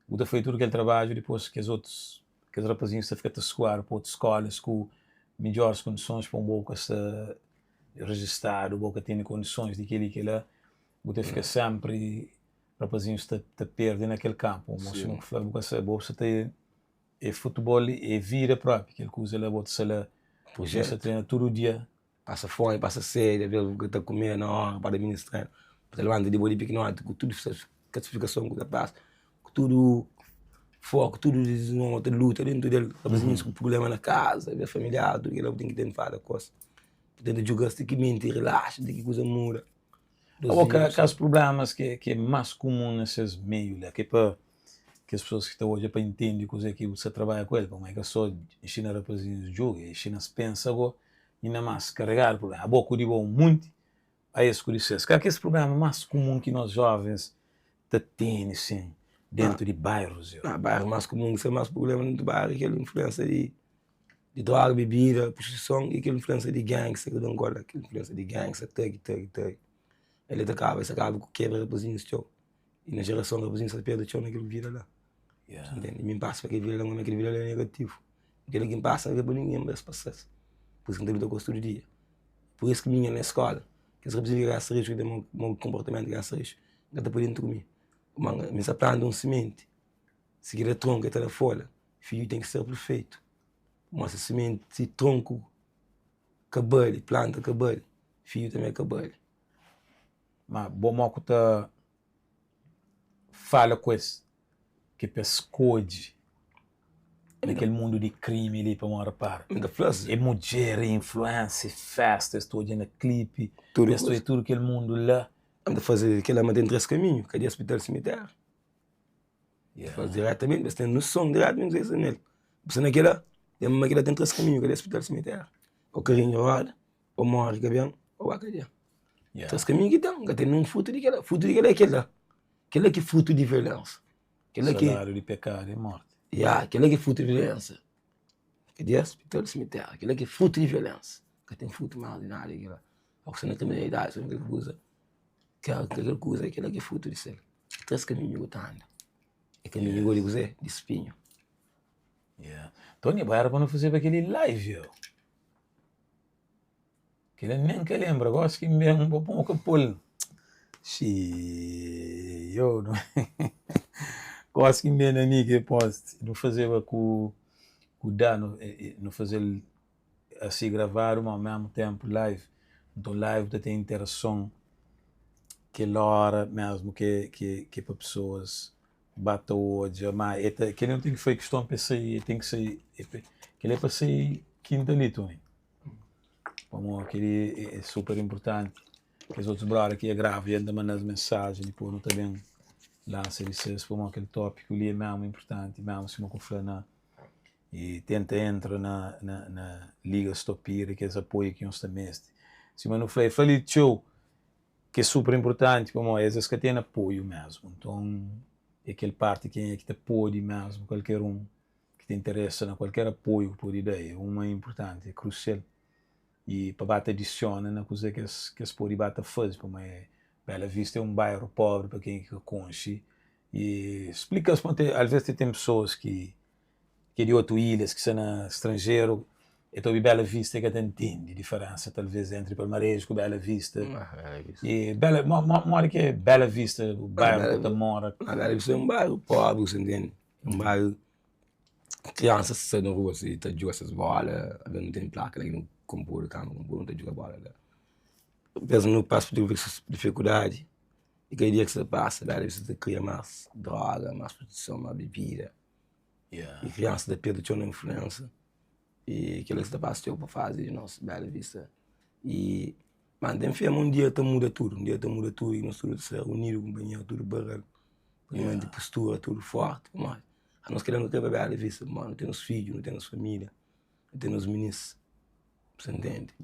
[SPEAKER 1] Bu ta faze tudu kel trabadju dipôs kes otus kes rapazinhus ta fika ta skuadu pa otus skólas ku midjóris kondisons pa un bo ka sta rejistadu, bo ka tene kondisons di kel-li kel-la, bu ta fika sénpri rapazinhus ta ta perde na kel kanpu. Mo sima ku fla bu ka sta bo sta ta é futebol é vida própi kel kuza la bo ta sta la bo sta trena tudu dia.
[SPEAKER 2] Pasa fome, pasa sede, às vezes bu ka ta kume na hora pa da minus trenu. Bu ta labanta di bo di pikinoti ku tudu sakrifikason ku ta pasa, ku tudu foku, tudu dizimon ta luta dentu del. Rapazinhus ku prublema na kaza, vida familiar, tudu kila bu ten ki tenta fala ku es. Bu tenta djuga-s ti ki menti rilaxa, ti ki kuza muda.
[SPEAKER 1] Abo ka kas prublemas ki é más kumun na ses meiu la, ki é pa kes pesoas ki ta odja pa intendi kuzê ki bu sta trabadja ku el, pamodi é ka sô inxina rapazinhus djuga, é inxina-s pensa go inda más karegadu prublema. Abo ku di bo un munti, a es ku di ses. Kal ki é es prublema más kumun ki nos jovens ta tene sin dentu di bairus yo?
[SPEAKER 2] Na bairu más kumun ki sta más prublema dentu bairu é kel influensa di di droga, bebida, prostituison i kel influensa di gangsta ki ta ben ku el la, kel influensa di gangsta, thug, thug, thug. El ta kaba, es ta kaba ku kebra rapazinhus txeu. I na jerason rapazinhus ta perde txeu na kel vida la. Ntende? Mi N pasa pa kel vida la, N odja ma kel vida la é negativu. Kel ki N pasa N ka kre pa ningen pa es pasa-s. Pur isu ki N ta luta ku es tudu dia. Pur isu ki mi na skola, kes rapazinhus ki gasta rixu, ki ten mau konportamentu, ki gasta rixu, N ka ta poi dentu ku mi. Pamodi mi sta planta un simenti, si kel tronku el ta da folha, fidju ten ki ser perfeitu. Pamodi si simenti, si tronku ka bali, planta ka bali, fidju tanbe ka bali.
[SPEAKER 1] Ma bo mo ku ta fala ku es ki pa es skodje na kel mundu di krimi li pamodi repara
[SPEAKER 2] N ta fla-s.
[SPEAKER 1] é mudjer, é influensa, é festa, es ta odja na klipi,
[SPEAKER 2] Tudu
[SPEAKER 1] es ta odja tudu kel mundu la.
[SPEAKER 2] N ta faze kel-la ma ten 3 kaminhu, kadia, spital, simitéru. Fala diretamenti, es ten noson diretamenti kuzê ki sta nel. Bu sta na kila, ten ma kila ten 3 kaminhu, kadia, spital, simitéru. Ô karinhu di roda, ô móre ka ben, ô ba kadia. 3 kaminhu ki ten, ka ten nen frutu di kila. Frutu di kila é kila. Kila ki é frutu di violénsia. Kila ki.
[SPEAKER 1] Saláriu di pekadu é mórti.
[SPEAKER 2] Ya, kila ki é frutu di violénsia. Kadia, spital, simitéru. Kila ki é frutu di violénsia. Ka ten frutu más di nada di kila. Ô ku sta na kriminalidadi, sta na kel kuza. Kel kuza, kila ki é frutu di sel. 3 kaminhu ku ta anda. É kaminhu igual di kuzê? Di spinhu.
[SPEAKER 1] Yeah. Tony, bo era pa nu fazeba kel-li live, yo. Kel-li nen ka lembra, gosi ki N ben, bo pô-m ka pô-l. Xii, yo. Gosi ki N ben na mi ki post. Nu fazeba ku ku da, nu, nu faze-l asi gravadu ma ao mesmu tenpu live nton live ta ten interason kel ora mesmu ke ke ke pa pesoas ba ta odja ma e ta kel-li nu ten ki fai kiston pa e sai e ten ki sai kel-li é pa sai kinta li Tony pamodi kel-li é super inpurtanti kes otus brother ki dja grava dja N ta manda-s mensajen dipôs nu ta ben lansa di ses pamodi kel tópiku li é mesmu inpurtanti mesmu sima ku fla na. I tenta entra na na na liga Stopira kes apoiu ki nhos ta meste. Sima nu fla, e fla li txeu ki é super inpurtanti pamodi es es ka ten apoiu mesmu. Nton é kel parti kenha ki ta pode mesmu, kualker un ki ta interesa na kualker apoiu ki pode da é uma inpurtanti, é krusial. I pa ba ta adisiona na kuzê ki es ki es pode ba ta faze pamodi Bela Vista é un bairu pobri pa kenha ki ka konxe i splika-s pamodi alvês te ten pesoas ki ki é di otu ilhas ki sta na stranjeru e ta obi Bela Vista e ka ta ntende diferensa talvês entri Palmareju ku Bela Vista i Bela modi ki é Bela Vista bairu ki bu ta mora?
[SPEAKER 2] Bela Vista é un bairu pobri bu ta ntende un bairu kriansas sta na rua si ta djuga ses bola alvês nu ten plaka la ki nu konpodu kama konpodu nu ta djuga bola la alvês nu pasa pa difikuldadi i kada dia ki sta pasa Bela Vista ta kria mas droga mas prostituison mas bebida I kriansa ta perde txeu na influensa i kel-la ki sta pasa txeu pa fazi di nos Bela Vista. I ma N ten fé ma un dia ta muda tudu, un dia ta muda tudu i nos tudu ta ser unidu kunpanheru, tudu barral, pa nu mante postura tudu forti pamodi anos kre nu kre pa Bela Vista pamodi nu ten nos fidju, nu ten nos familia, nu ten nos minis, bu sta ntende?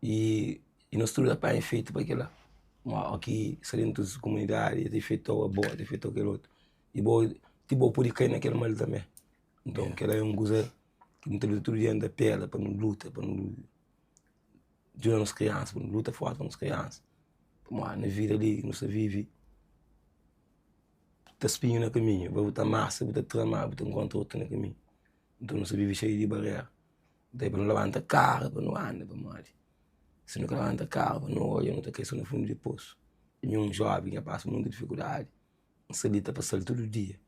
[SPEAKER 2] I nos tudu ta panha efeitu pa kel-la, pamodi óki sta dentu di komunidadi ta ifetau abo, ta ifetau kel otu. I bo ti bo pode kai na kel mal tanbe. Nton kel-la é un kuza ki nu ta luta tudu dia, nu ta pela pa nu luta pa nu djuda nos kriansa, pa nu luta forti pa nos kriansa. Pamodi na vida li nu sta vive ta spinhu na kaminhu, bu ta masa, bu ta tra ma bu ta nkontra otu na kaminhu. Nton nu sta vive xeiu di barera. Nton é pa nu labanta kara pa nu anda pamodi si nu ka labanta kara pa nu odja nu ta kai so na fundu di posu. Mi un joven ki pasa munti difikuldadi. N sta li ta pasa-l tudu dia,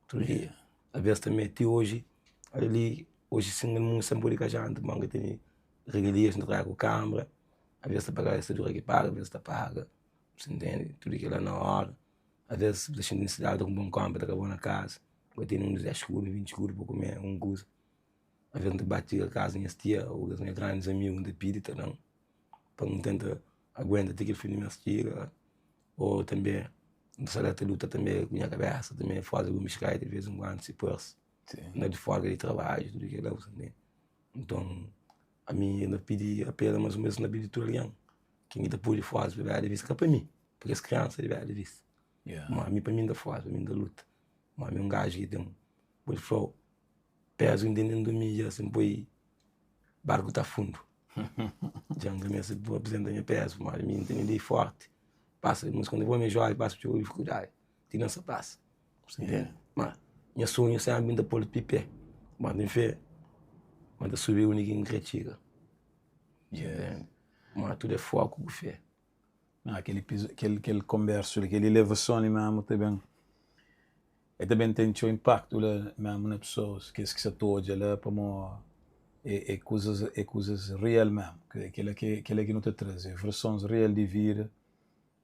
[SPEAKER 2] tudu dia. Alvês tanbê ti oji, ali li, oji sin almusa N pode ka janta pamodi N ka tene regalias, N ta trabadja ku kanbra, alvês ta paga, es ta dura ki paga, alvês ta paga, bu ta ntende? Tudu kel-la na óra. Alvês bu ta xinti nisisidadi ta kunpra un kónpra ta kaba-u na kaza, bu ka tene uns 10 kudu, 20 kudu pa kume un kuza. Alvês N ta ba txiga kaza nhas tia ô kes nha grandis amigu N ta pidi ta da-m pa N tenta aguenta ti kel fin di mês txiga. Ô tanbê, N ta sta la ta luta tanbê ku nha kabésa tanbê, fóra di bisikleta di vês en kuandu si parse. N da di fórga di trabadju tudu kel-la bu ta ntende. Nton, ami N ta pidi apela más un bês, N ta pidi tudu algen ken ki ta pode fóra di Bela Vista, ka pa mi, pa kes kriansa di Bela Vista. Má ami pa mi N ta fóra, pa mi N ta luta. Má ami é un gaju ki ten, pode fla-u, pézu ki N ten déntu di mi dja si N poi barku ta fundu. Dja N ka meste aprizenta nha pézu pamodi mi N tene lei fórti. Pasa, mas quando eu vou me jovem, pasa txeu dificuldade. Ti não se passa. Você entende? Mas nha sonho sempre ta pôr pi pé. Mas tem fé. Mas ta subi undi ki N kre txiga. Você entende? Mas tudo é foco ku fé.
[SPEAKER 1] Ah, kel, kel, kel konbersu li, kel ilevason li mesmu ta ben, el ta ben ten txeu inpaktu la mesmu na pesoas, kes ki sa ta odja la, pamo é, é kuzas, é kuzas real mesmu, kela ki, kela ki nu ta traze, é versons real di vida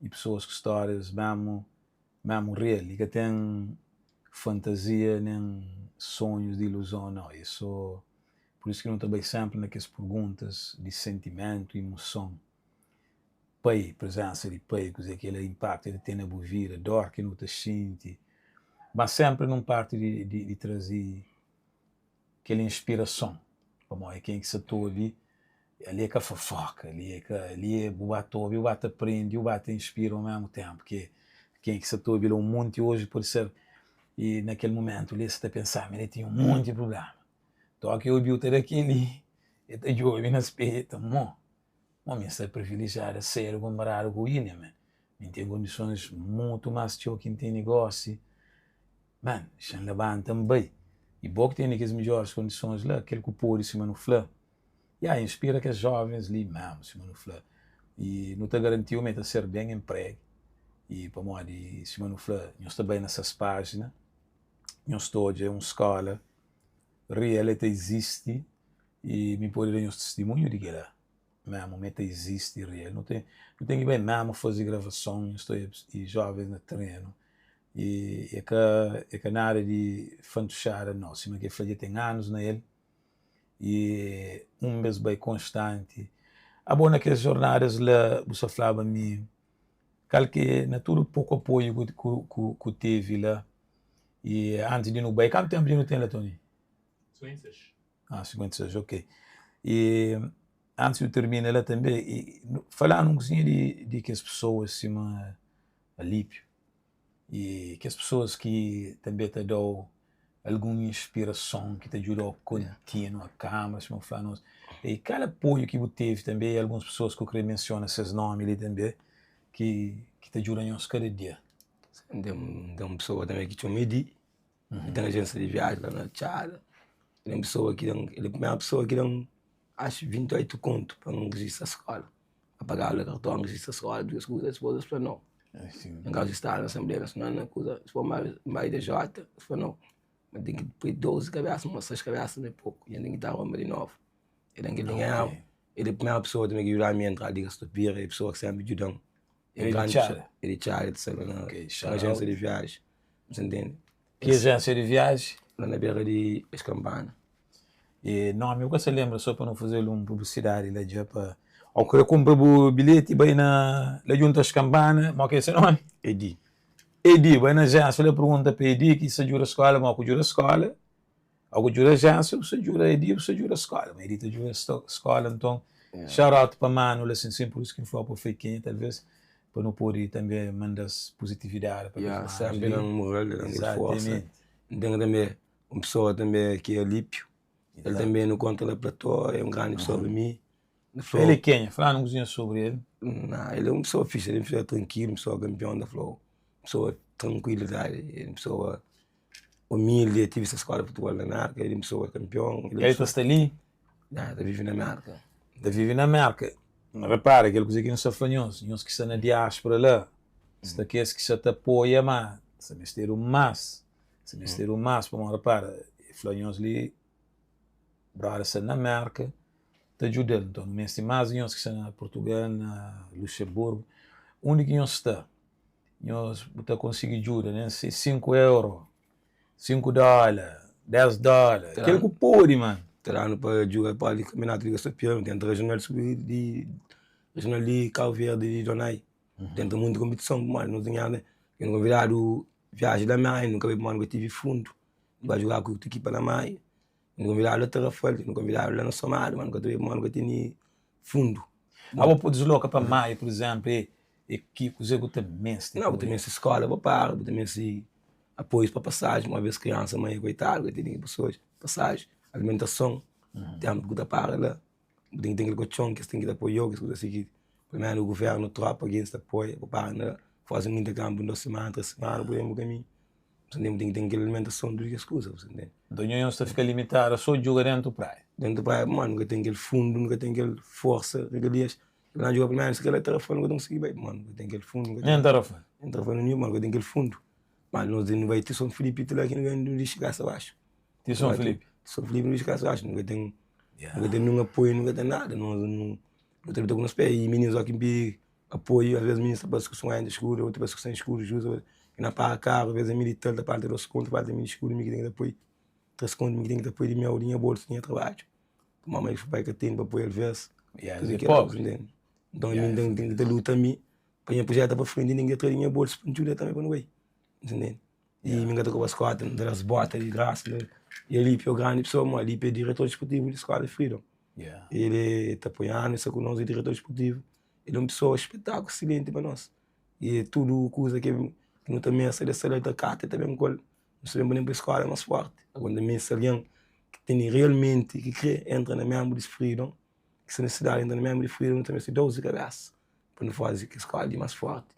[SPEAKER 1] i pesoas ku stórias mesmu, mesmu real, i ka ten fantazia nen sonhus di iluzon, nau, é so, pur isu ki nu ta bai senpri na kes perguntas di sentimentu, imuson. Pai, prezensa di pai, kuzê ki el inpaktu el ten na bu vida, dor ki nu ta xinti, ma senpri nun parti di, di, di traze kel inspirason, pamodi ken ki sa ta obi, ali é ka fofoka, ali é ka, ali é bu ba ta obi, bu ba ta prende, bu ba ta inspira omesmu tenpu, ke ken ki sa ta obi la un monti oji pode ser i na kel mumentu li sa ta pensa ma el tinha un monti prubléma, toki obiu ta da kel-li, el ta djobe na spedju, el ta mo. Mo mi sta privilejiadu a seru konparadu ku William man. Mi ten kondisons mutu mas txeu ki N tene gosi. Man, xa-m labanta N bai. I bo ki tene kes midjoris kondisons la, kel ku pode sima nu fla. Ya, inspira kes jovens li mesmu, sima nu fla. I nu ta garantiu ma e ta ser ben enpregi. I pamodi, sima nu fla, nhos ta bai na ses pajina, nhos ta odja un skola real, e ta izisti. I mi pode da nhos tistimunhu di kel-la mésmu, ma el ta izisti real. Nu ten, nu ten ki bai mésmu faze gravason, nhos ta odja i jóvens na trenu. I é ka, é ka nada di fantuxada nau, sima ki el fla dja ten anus na el i un bes bai konstanti. Abo na kes jornadas la bu sta flaba mi kal ki na tudu poku apoiu ku, ku, ku tevi la i antis di nu bai, kantu ténpu dja nu ten la Tony?
[SPEAKER 3] 56.
[SPEAKER 1] Ah, 56, ok. E antis di termina la tanbe, fala-nu un kuzinha di, di kes pesoas sima Alípio e kes pesoas ki tanbe ta da-u algun inspirason ki ta djuda-u kontinua kama, sima bu fla nos. E kal apoiu ki bu tevi tanbe e alguns pesoas ki bu kre mensiona ses nomi li tanbe ki, ki ta djuda nhos kada dia?
[SPEAKER 2] N ten, n ten un pesoa tanbe ki txoma Edi, ki ten ajénsia di viaji la na Txada. El é un pesoa ki da-m, el é primeru pesoa ki da-m axu 28 kontu pa N rejista skóla. Pa pagaba la karton, rejista skóla, tudu kes kuza. Dipôs es fla nau. N ka rejistadu na Asenbleia Nasional na kuza. Dipôs N bai IDJ, es fla nau. N ten ki poi 12 kabésa, ma 6 kabésa ma é poku. Nha ten ki ta ronba di novu. El da-m kel dinheru. El é primeru pesoa tanbe ki djuda-m entra Liga Stopira. É pesoa ki sénpri djuda-m.
[SPEAKER 1] El é di Txada?
[SPEAKER 2] El é di Txada, el ta sta la na ajénsia di viaji. Bu ta ntende?
[SPEAKER 1] Ki ajénsia di viaji?
[SPEAKER 2] La na bera di Ex-Kampana.
[SPEAKER 1] E nomi bu ka sa lenbra so pa nu faze-l un publisidadi la dja pa o kre kunpra bu bilheti bai na la djuntu Ex-Kampana mo ki é se nomi?
[SPEAKER 2] Edi.
[SPEAKER 1] Edi, bai na ajénsia la pergunta pa Edi ki sa djuda skola mo ku djuda skola o ku djuda ajénsia bu sa djuda Edi bu sa djuda skola ma Edi ta djuda skola nton shout out pa manu la sin sin pur isu ki N fla-u pa fla kenha talvez pa nu pode tanbe manda-s puzitividadi pa kes
[SPEAKER 2] Ya,
[SPEAKER 1] manus
[SPEAKER 2] sénpri
[SPEAKER 1] li.
[SPEAKER 2] da-m mural, da-m kel forsa.
[SPEAKER 1] Exatamente.
[SPEAKER 2] N ten tanbe un pesoa tanbe ki é Alípio, el
[SPEAKER 1] Exato.
[SPEAKER 2] tanbe nu kontra na platô, é un grandi pesoa pa mi. N
[SPEAKER 1] El
[SPEAKER 2] fla-u.
[SPEAKER 1] é kenha? Fla-nu un kuzinha sobri el.
[SPEAKER 2] Na, el é un pesoa fixi, el é un pesoa trankilu, un pesoa kanpion, ta fla-u, un pesoa trankuilidadi, un pesoa umildi, el tive se skola di futibol na Merka, el é un pesoa kanpion.
[SPEAKER 1] El ta sta li?
[SPEAKER 2] Na, el ta vive na Merka.
[SPEAKER 1] Ta vive na Merka. Repara, kel kuze ki N sta fla nhos, nhos ki sta na diáspora la, sta kes ki sa ta apoia, má sta mestedu más, sta mestedu más, pamodi repara, e fla nhos li, brother sta na Merka, ta djuda-l, nton nu meste más di nhos ki sta na Purtugal, na Luxemburgu, undi ki nhos sta, nhos bu ta konsigi djuda, nen si 5 euro, 5 dóla, 10 dóla, kel ku pode, man.
[SPEAKER 2] Ta danu pa djuga pa di kampionatu Liga Stopia, nu tenta regional subi di regional di Cabo Verde di Donai. Tenta munti kompetison pamodi nos dinheru nu konvidadu viaji la Maio, nu ka bai pamodi nu ka tivi fundu. Nu bai juga ku otu ekipa na Maio, nu konvidadu la Tarrafal, nu konvidadu la na Somada, ma nu ka ta bai pamodi nu ka tene fundu.
[SPEAKER 1] Abo pode desloka pa Maio, pur izenplu, e E ki kuzê ku ta meste?
[SPEAKER 2] Não, bu ta meste skola pa para, bu ta meste apoius pa pasaji, uma vez kriansa mãe koitadu ka tene pessoas, pasaji, alimentason, tempu ku ta para la, bu ten ki ten kel kotxon ki es ten ki ta apoiau, kes kuza asi ki pelu menu guvernu, tropa, algen ta apoia pa para na faze un interkambiu di 2 semana, 3 semana bu ben bu kaminhu, bu ten ki ten kel alimentason tudu kes kuza, bu ta ntende.
[SPEAKER 1] Nton nhos ta fika limitadu a so djuga dentu praia?
[SPEAKER 2] Dentu praia pamodi nu ka ten kel fundu, nu ka ten kel forsa, regalias. Na djuga primeru, si kel Tarrafal nu ka ta konsigi bai, mano, nu ka ten kel fundu.
[SPEAKER 1] Nen Tarrafal?
[SPEAKER 2] Nen Tarrafal nu mano, ka ten kel fundu. Ma nos nu bai ti São Filipe ti la ki nu ben nu dixi kasa baxu.
[SPEAKER 1] Ti São Filipe?
[SPEAKER 2] Ti São Filipe nu dixi kasa baxu, nu ka ten, nu ka ten ninhun apoiu, nu ka ten nada, nos nu ta luta ku nos pé. I mininus óki N pidi apoiu, às vezes mininus ta parse ku 50 escudu, otu ta parse ku 100 escudu, justa na paga karu, às vezes é militar ta falta 2 kontu, falta mil escudu, mi ki ten ki ta poi 3 kontu, mi ki ten ki ta poi di meu, di nha bolsu, di nha trabadju. Mamai ku papai ka tene pa poi alvês.
[SPEAKER 1] Yeah, es é pobri.
[SPEAKER 2] Nton, yeah, mi ten ki ta luta mi pa nha projeta pa frenti, ten ki tra di nha bolsu pa N djuda tambe pa nu bai. Ntende? I mi ka ta koba skota, N ta da-s bota di grasa. I Alípio é grandi pesoa, mo Alípio é diretor disportivu di skola Freedom.
[SPEAKER 1] Yeah.
[SPEAKER 2] El ta apoianu, el sta ku nos, é diretor disportivu. El é un pesoa spetaku, esilenti pa nos. I tudu kuza ki nu ta meste, el sta la, el ta kata, el ta ben ku el. Nu sta ben pa ben pa skola mas forti. Agora nu ta meste algen ki tene realmenti, ki kre entra na menbru di Freedom, ki sta nesesidadi entra na menbru di Freedom, nu ta meste 12 kabesa pa nu faze kel skola di mas forti.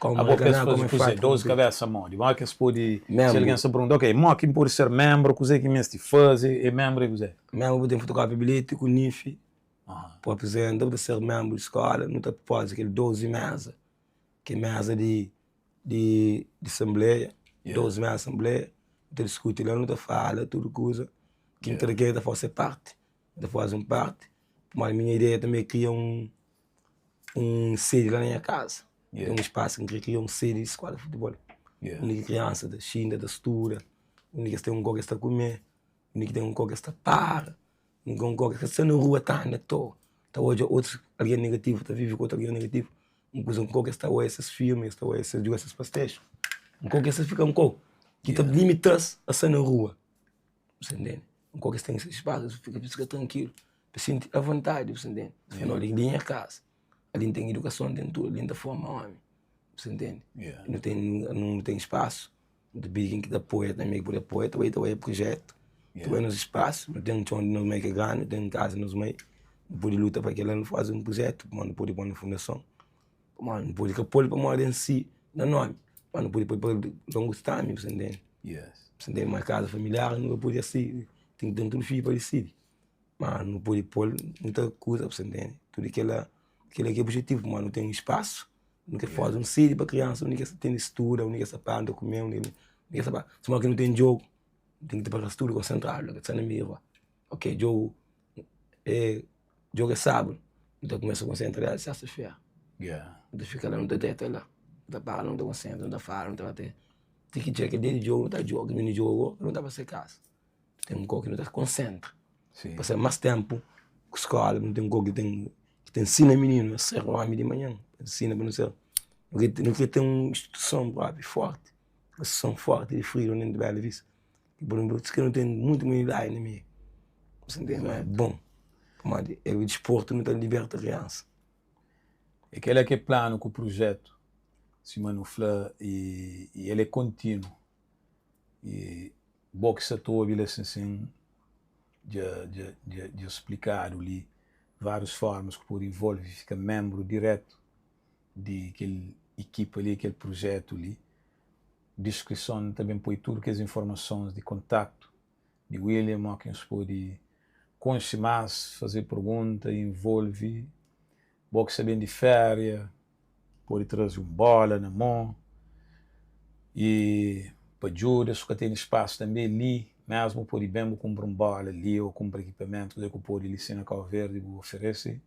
[SPEAKER 1] Komu Abo kes faze kuzê? 12 kabesa modi? Modi ki es pode, si algen sta pergunta, ok, modi ki N pode ser menbru, kuzê ki N meste faze, e menbru é kuzê?
[SPEAKER 2] Menbru bu ten fotokópia bilheti ku NIF, bu aprizenta, bu ta ser menbru di skola, nu ta faze kel 12 meza, ki é meza di di asenbleia, 12 meza di asenbleia, nu ta diskuti la, nu ta fala tudu kuza, kin ta kre ta fase se parti, ta fase un parti, pamodi minha ideia tanbe é kria un un sedi la na nha kaza, ten un spasu ki N kre kria un sedi di skola di futibol, undi ki kriansa ta xinta ta studa, undi ki es ten un kau ki es ta kume, undi ki ten un kau ki es ta para. Nton kóki ka sta na rua ta anda atoa, ta odja otus algen negativu, ta vive ku otu algen negativu, un kuza un kau ki es ta odja ses filmi, es ta odja ses djuga ses playstation, un kau ki es ta fika un kau ki ta limita-s a sta na rua, bu sta ntende? Un kau ki es ten ses spasu, es fika fika trankilu, pa sinti avontadi, bu sta ntende? Es fla, no, li li é nha kasa, ali N ten idukason, N ten tudu, ali N ta forma omi, bu sta ntende? Nu ten nu ten spasu, nu ta pidi ken ki ta apoia tanbe ki pode apoia, ta bai ta bai prujetu, ta bai nos spasu, nu ten txon di nos mai ki é grandi, nu ten kaza di nos mai, nu pode luta pa kila, nu faze un prujetu, pamodi nu pode poi na fundason. Pamodi nu pode ka pô-l pamodi en si na nomi, ma nu pode poi pa longu stami, bu sa ntende?
[SPEAKER 1] Yes.
[SPEAKER 2] Bu sa ntende? Ma kaza familiar nu ka pode asi, ten ki ten tudu fidju pa disidi. Ma nu pode pô-l muta kuza, bu sa ntende? Tudu kila, kila ki é objetivu, pamodi nu ten un spasu, nu ke faze un sedi pa kriansa undi ki es ta ten di studa, undi ki es ta para, ta kume, undi ki es ta para. Suma ki nu ten djogu, nu ten ki ta para studu konsentradu la, ka ta sta na meiu rua. Ok, djogu é. Djogu é sábadu, nu ta kumesa konsentra la sesta-fera. Nu ta fika la, nu ta deta la, nu ta para, nu ta konsentra, nu ta fala, nu ta bate. Ti ki dja kel dia di djogu nu ta djoga, mi nu djoga, nu ta ba se kasa. Ten un kau ki nu ta konsentra. Pasa mas tenpu ku skola, nu ten un kau ki ten ki ta nsina mininu a ser omi di manhan, nsina pa nu ser. Nu kre ten un instituson propi forti, un instituson forti di Freedom dentu di Bela Vista. Pur nu ten mutu komunidadi na meiu. Ma é bon, pamodi é disportu nu ta liberta kriansa.
[SPEAKER 1] É kel-la ki é planu ku prujétu, sima nu fla, i el é kontinu. I bo ki sta ta obi la sin-sin, dja dja dja splikadu li várius fórmas ku pode involve, fika ménbru dirétu di kel ikipa li, kel prujétu li. Diskrison ta ben poi tudu kes informasons di kontaktu di William ó ki nhos pode konxe más, faze pergunta, involve. Bo ki sta ben di féria, pode traze un bóla na mô i pa djuda. Si bu ka tene spasu tanbe li mésmu, bu pode ben bu kunpra un bóla li ô kunpra ekipamentu, kuze ku pode li si na Kau Verdi bu oferese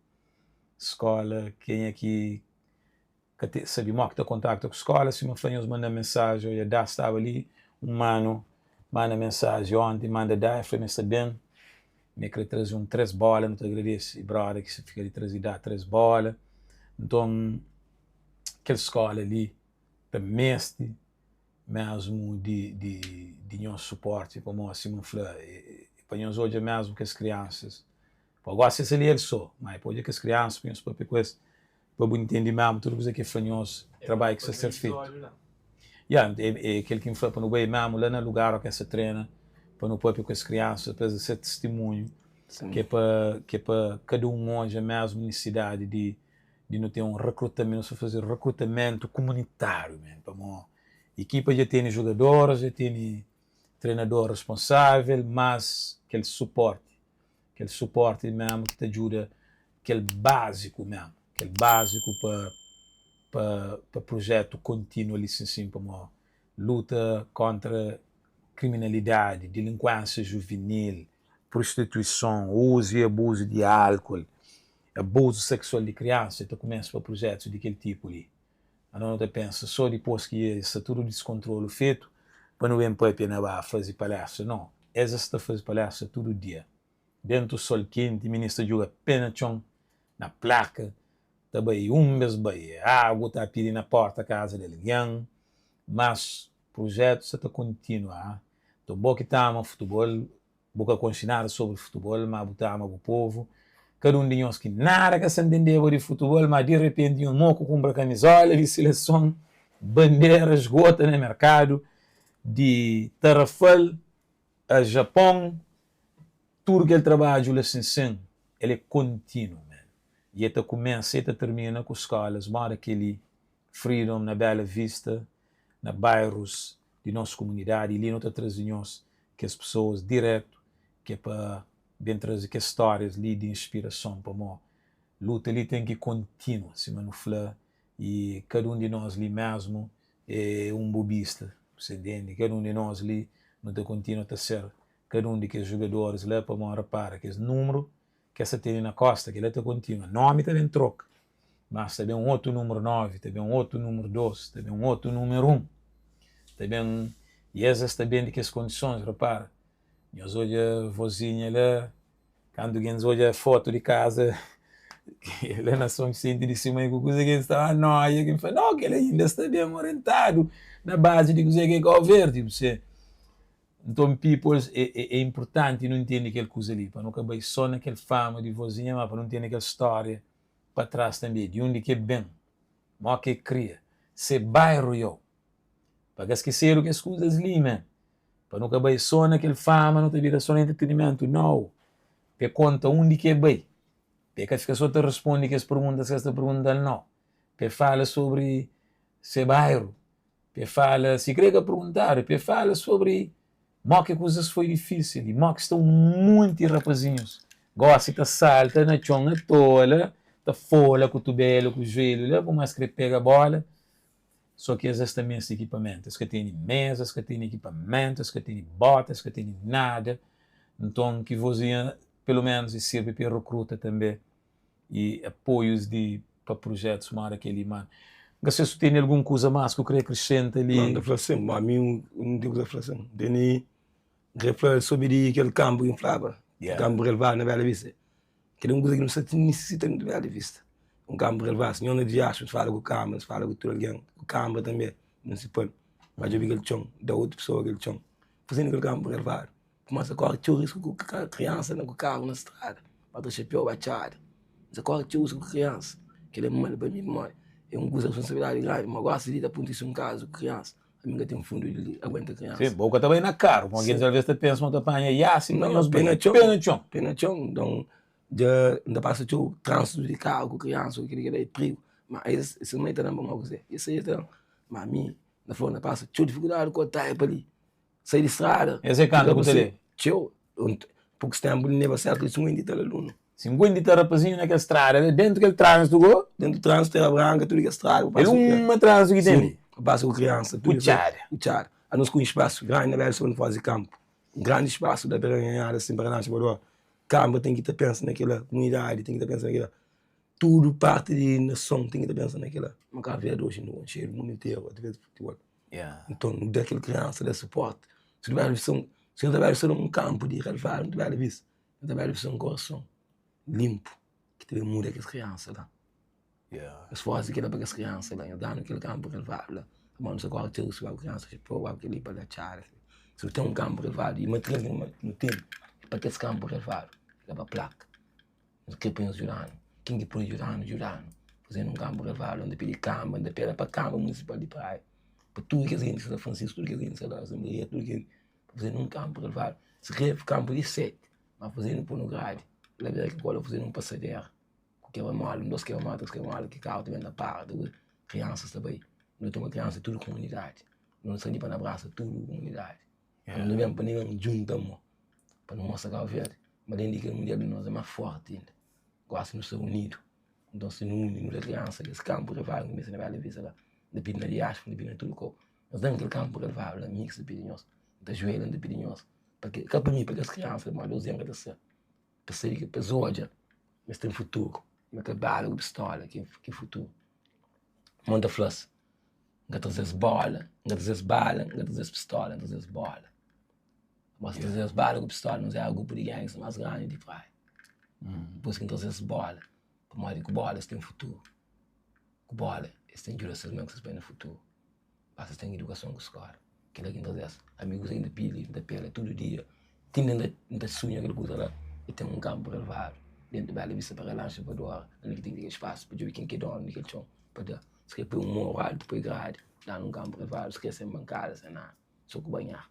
[SPEAKER 1] skóla. Kenha ki ka te sabi mo ki ta kontakta ku skola sima fla nhos manda mensaji odja da staba li un manu manda mensaji onti manda da e fla ma e sta ben ma e kre traze un 3 bola nu ta agradese broda ki fika di traze da 3 bola nton kel skola li ta meste mesmu di di di nhos suporti pamodi sima N fla pa nhos odja mesmu kes kriansas pa gosi es ali el so ma e pa odja kes kriansa pa nhos papia ku es Pa bu ntende mesmu tudu kuza ki e fla nhos, trabadju ki sta ser fetu. Ya, e kel ki N fla pa nu bai mesmu la na lugar o ki es ta trena, pa nu papia ku es kriansa, pa es da ses tistimunhu, ki é pa, ki é pa kada un odja mesmu nisidadi di, di nu ten un rekrutamentu, nu sta faze rekrutamentu kumunitáriu mesmu, pamodi ekipa dja tene jugadoris, dja tene trenador responsável, mas kel suporti, kel suporti mesmu ki ta djuda kel básiku mesmu, kel básiku pa pa pa projetu kontinua li sin sin pamó luta kontra kriminalidadi, dilinkuensia juvenil, prostituison, uzu i abuzu di álkol, abuzu seksual di kriansa ta kumesa pa projetus di kel tipu li. Anó nu ta pensa so dipôs ki sta tudu diskontrolu fetu pa nu ben papia na ba faze palestra. No, es es ta faze palestra tudu dia. Dentu sol kenti, minis ta djuga pe na txon, na plaka, ta bai undi es bai, agu ta pidi na porta kaza di algen, mas prujetu sa ta kontinua. Nton bo ki ta ama futubol, bu ka konxe nada sobri futubol, ma bu ta ama bu povu, kada un di nhos ki nada ka sa ntendeba di futubol, ma di repenti nhos moku kunpra kamizola di sileson, bandera esgota na merkadu di Tarrafal a Japon, Tudu kel trabadju la sin sin, el é kontinu man. I el ta kumesa i el ta tirmina ku skolas moda kel-li, Freedom na Bela Vista, na bairus di nos kumunidadi. I li nu ta traze nhos kes pesoas diretu ki é pa ben traze kes stórias li di inspirason pamó luta li ten ki kontinua, sima nu fla, i kada un di nos li mesmu é un bobista, bu sa intende? Kada un di nos li nu ta kontinua ta ser kada un di kes jugadoris la pamodi repara kes numru ki es ta tene na kosta kela ta kontinua nomi ta ben troka mas ta ben otu numru 9 ta ben otu numru 2 ta ben otu numeru 1 ta ben i es es ta ben di kes kondisons repara nhos odja vozinha la kantu ki nhos odja fotu di kaza la na Son Visenti di sima ku kuza ki es sta noia ki N fla no kela inda sta ben orientadu na bazi di kuze ki é Kau Verdi bu se. Nton peoples é é inpurtanti nu ntende kel kuza li pa nu ka bai so na kel fama di vozinha ma pa nu ntende kel stória pa tras tanbe di undi ke ben mo ke kria se bairu yo pa ka skesedu kes kuzas li man pa nu ka bai so na kel fama nu ta bira so na entretenimentu nau pa e konta undi ke bai pa e ka fika so ta responde kes perguntas kes ta perguntal nau pa e fala sobri se bairu Pa e fala, sikrê ka perguntadu, pa e fala sobri mó ki kuzas foi difísil i mó ki sta un monti rapazinhus gósi ta salta na txon atoa la, ta fola kutubélu ku juelhu la pamodi es krê pega bóla. Sô ki es es ta meste ekipamentu. Es ka tene méza, es ka tene ekipamentu, es ka tene bóta, es ka tene nada. Nton, ki vozinha, peloménus, e sirbi pa e rekruta tanbê. i apoius di pa prujetus moda keli ma N ka sei su tene algun kuza mas ku kre akresenta li.
[SPEAKER 2] N ta fla sin, ma mi N ten kuza fla sin. N tene N kre fla sobri di kel kanpu ki N flaba, kanpu relvadu na Bela Vista. Kel é un kuza ki nu sta ta nisisita na Bela Vista, un kanpu relvadu. Si nho na viaxa, nu fala ku kama, nu fala ku tudu algen, ku kama tanbe munisipal, ba djobe kel txon, da otu pesoa kel txon, faze-nu kel kanpu relvadu. Kumesa kóre txeu risku ku kriansa na ku karu na strada, ba tra xapéu, ba txada. Kumesa kóre txeu risku ku kriansa. Kel-la é mal pa mi pamodi é un kuza responsabilidadi grandi. Ma gósi li ta akontise un kazu ku kriansa, ami N ka ten fundu di aguenta kriansa.
[SPEAKER 1] Sim, bo ka ta bai na karu, pamodi algén alvês ta pensa ma bu ta panha iasi pa nhos bai.
[SPEAKER 2] Pé na txon.
[SPEAKER 1] Pé na txon.
[SPEAKER 2] Pé na txon. Nton, dja N ta pasa txeu tránsitu di karu ku kriansa, ku kel-li, kel-la é prigu. Ma es, ses mai ta da-m pamodi kuzê? Es ta da-m. Ma ami, N ta fla-u, N ta pasa txeu difikuldadi ku otaia pa li. Sai di strada.
[SPEAKER 1] Es é kantu ku ta lé?
[SPEAKER 2] Txeu. Pokus ténpu N leba serka di 50 i tal alunu.
[SPEAKER 1] 50 i tal rapazinhu na kel strada la, dentu kel tránsitu go?
[SPEAKER 2] Dentu tránsitu, Terra Branka, tudu kel strada.
[SPEAKER 1] El uma tránsitu ki ten li?
[SPEAKER 2] Sin, pasa ku kriansa.
[SPEAKER 1] Ku txada.
[SPEAKER 2] Ku txada. Anos ku un spasu grandi na Bela Vista pa nu faze kanpu. Un grandi spasu da pa ganhada sin pa Renasce Badó. Kanbra ten ki ta pensa na kila, kumunidadi ten ki ta pensa na kila, tudu parti di nason ten ki ta pensa na kila. Ma Kabu Verdi oxi nu konxedu mundu interu através di futibol. Nton, nu da kel kriansa da suporti. Si nu bebe son, si nu ta bebe so na un kanpu di relvadu, nu ta bebe bis, nu ta bebe so un korason linpu ki ta ben muda kes kriansa la. Nhos forsa kila pa kes kriansa la, nhos danu kel kanpu relvadu la. Pamodi nu sta kóre txeu si ba ku kriansa txeu pa ba kel-li pa da txada. Si nu ten un kanpu relvadu i material ki nu ten é pa kes kanpu relvadu, é ka pa plaka. Nhos krê pa nhos djuda-nu. Ken ki pode djuda-nu, djuda-nu. Faze-nu un kanpu relvadu, nu ta pidi kanba, nu ta pera pa kanba munisipal di Praia, pa tudu kes genti ki sta na Francisco, tudu kes genti ki sta la Asenbleia, tudu kes, pa faze-nu un kanpu relvadu. Si krê kanpu di 7, ma faze-nu pô-nu gradi, la bera ki kola faze-nu un pasadera, ku kebra-mola, un dos kebra-mola, tres kebra-mola, ki karu ta ben ta para, ta kriansas ta bai. Nu ta toma kriansa di tudu komunidadi, nu sta li pa nu abrasa tudu komunidadi. Nu ben pa nu ben djunta mô pa nu mostra Kabu Verdi ma dentru di kel mundial li nos é más fórti inda. Gósi nu sta unidu. Nton si nu uni nu da kriansa kes kanpu relvadu ki meste na Bela Vista la, nu ta pidi na diáspora, nu ta pidi na tudu kau. Nhos da-m kel kanpu relvadu la, mi ki sta pidi nhos. N ta juelha, N ta pidi nhos pa ke, ka pa mi, pa kes kriansa pamodi Deus dja-m ka ta ser. Pa es sabe, pa es odja ma es ten futuru, ma ka bala ku pistola ki é futuru. Má N ta fla-s. N ka traze-s bóla, N ka traze-s bala, N ka traze-s pistola, N traze-s bóla. Mas N traze-s bala ku pistola, nos éra grupu di gangsta más grandi di Praia. Dipôs ki N traze-s bóla, pamodi ku bóla es ten futuru. Ku bóla es ten djuda ses mai ku ses pai na futuru. Basta es ten idukason ku skóla. Kel-la ki N traze-s. Ami kuza ki N ta pidi, N ta pela tudu dia. Ti inda N ta sunha kel kuza la, di ten un kanpu relvadu dentu Bela Vista pa relanxa pa Dora, ali ki ten kel spasu pa djobe ken ki é donu di kel txon pa da. Si krê poi un morru altu, poi gradi, da-nu un kanpu relvadu, si krê sen bankada, sen nada, so ku banhar,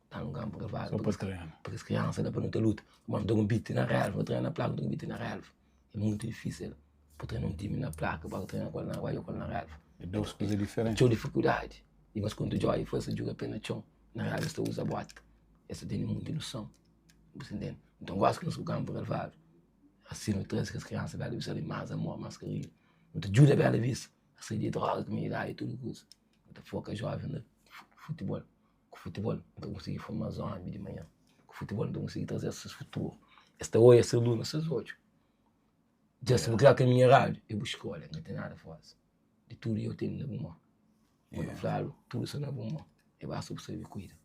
[SPEAKER 2] da-nu un kanpu relvadu
[SPEAKER 1] So pa trena.
[SPEAKER 2] pa kes kriansa da pa nu ta luta. Pamodi nu ta konpiti na relva, nu ta trena na plaka, nu ta konpiti na relva. É mutu difísil pa trena un timi na plaka, pa trena ku el na ku el na relva.
[SPEAKER 1] É dos kuza diferenti.
[SPEAKER 2] Txeu difikuldadi. I mas kontu Joy fla sa djuga pé na txon, na relva es ta uza bota, es ta tene munti noson. Bu ta ntende? Nton gosi ki nos ku kanpu relvadu, asi nu traze kes kriansa Bela Vista li mas amor, mas karinhu. Nu ta djuda Bela Vista a sai di droga, kriminalidadi i tudu kuza. Nu ta foka joven na futibol. Ku futibol nu ta konsigi forma zomi di manhan. Ku futibol nu ta konsigi traze-s ses futuru. Es ta oia ses lus na ses odju. Dja si bu kria kaminhu eradu, é bu skolha, N ka ten nada faze. Di tudu eu tene na bu mon. Bo ta fladu, tudu sta na bu mon. É basta bu sabe kuida.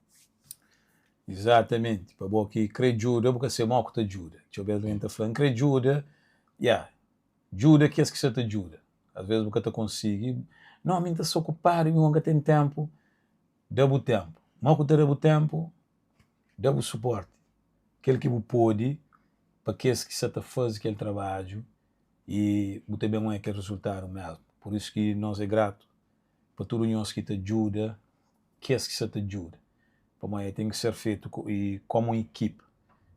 [SPEAKER 1] Izatamenti. Pa bo ki kre djuda, bu ka sabe mo ku ta djuda. Txeu bes algen ta fla, N kre djuda. Ya, Djuda kes ki sta ta djuda. Alvês bu ka ta konsigi. No, mi N ta sta okupadu, mi N ka ten ténpu. Da bu ténpu. Mô ku ta da bu ténpu? Da bu suporti, kel ki bu pode, pa kes ki sa ta faze kel trabadju i bu ta ben odja kel rezultadu mésmu. Pur isu ki nos é gratu pa tudu nhos ki ta djuda kes ki sa ta djuda, pamodi el ten ki ser fetu i komu un ekipa.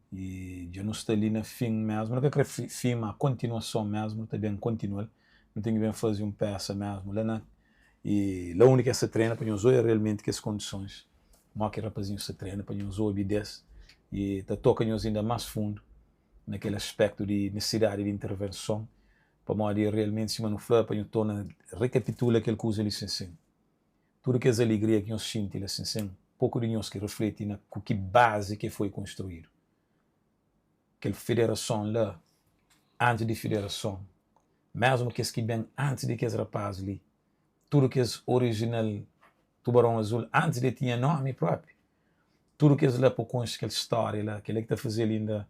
[SPEAKER 1] I dja nu sta li na fin mésmu, nu ka kre fin ma kontinuason mésmu, nu ta ben kontinua-l, nu ten ki ben faze un pésa mésmu la na i la undi ki es ta trena pa nhos odja realmenti kes kondisons modi ki rapazinhus ta trena pa nhos obi des i ta toka nhos inda más fundu na kel aspektu di nisisidadi di intervenson pamodi realmenti sima nu fla pa nhu torna rekapitula kel kuza li sin sin tudu kes aligria ki nhos xinti la sin sin poku di nhos ki refleti na ku ki bazi ki foi konstruídu kel federason la antis di federason mesmu kes ki ben antis di kes rapaz li tudu kes orijinal Tubarão Azul antis di el tinha nomi propi. Tudu kes la pa konxe kel stória la, kel-la ki ta faze-l inda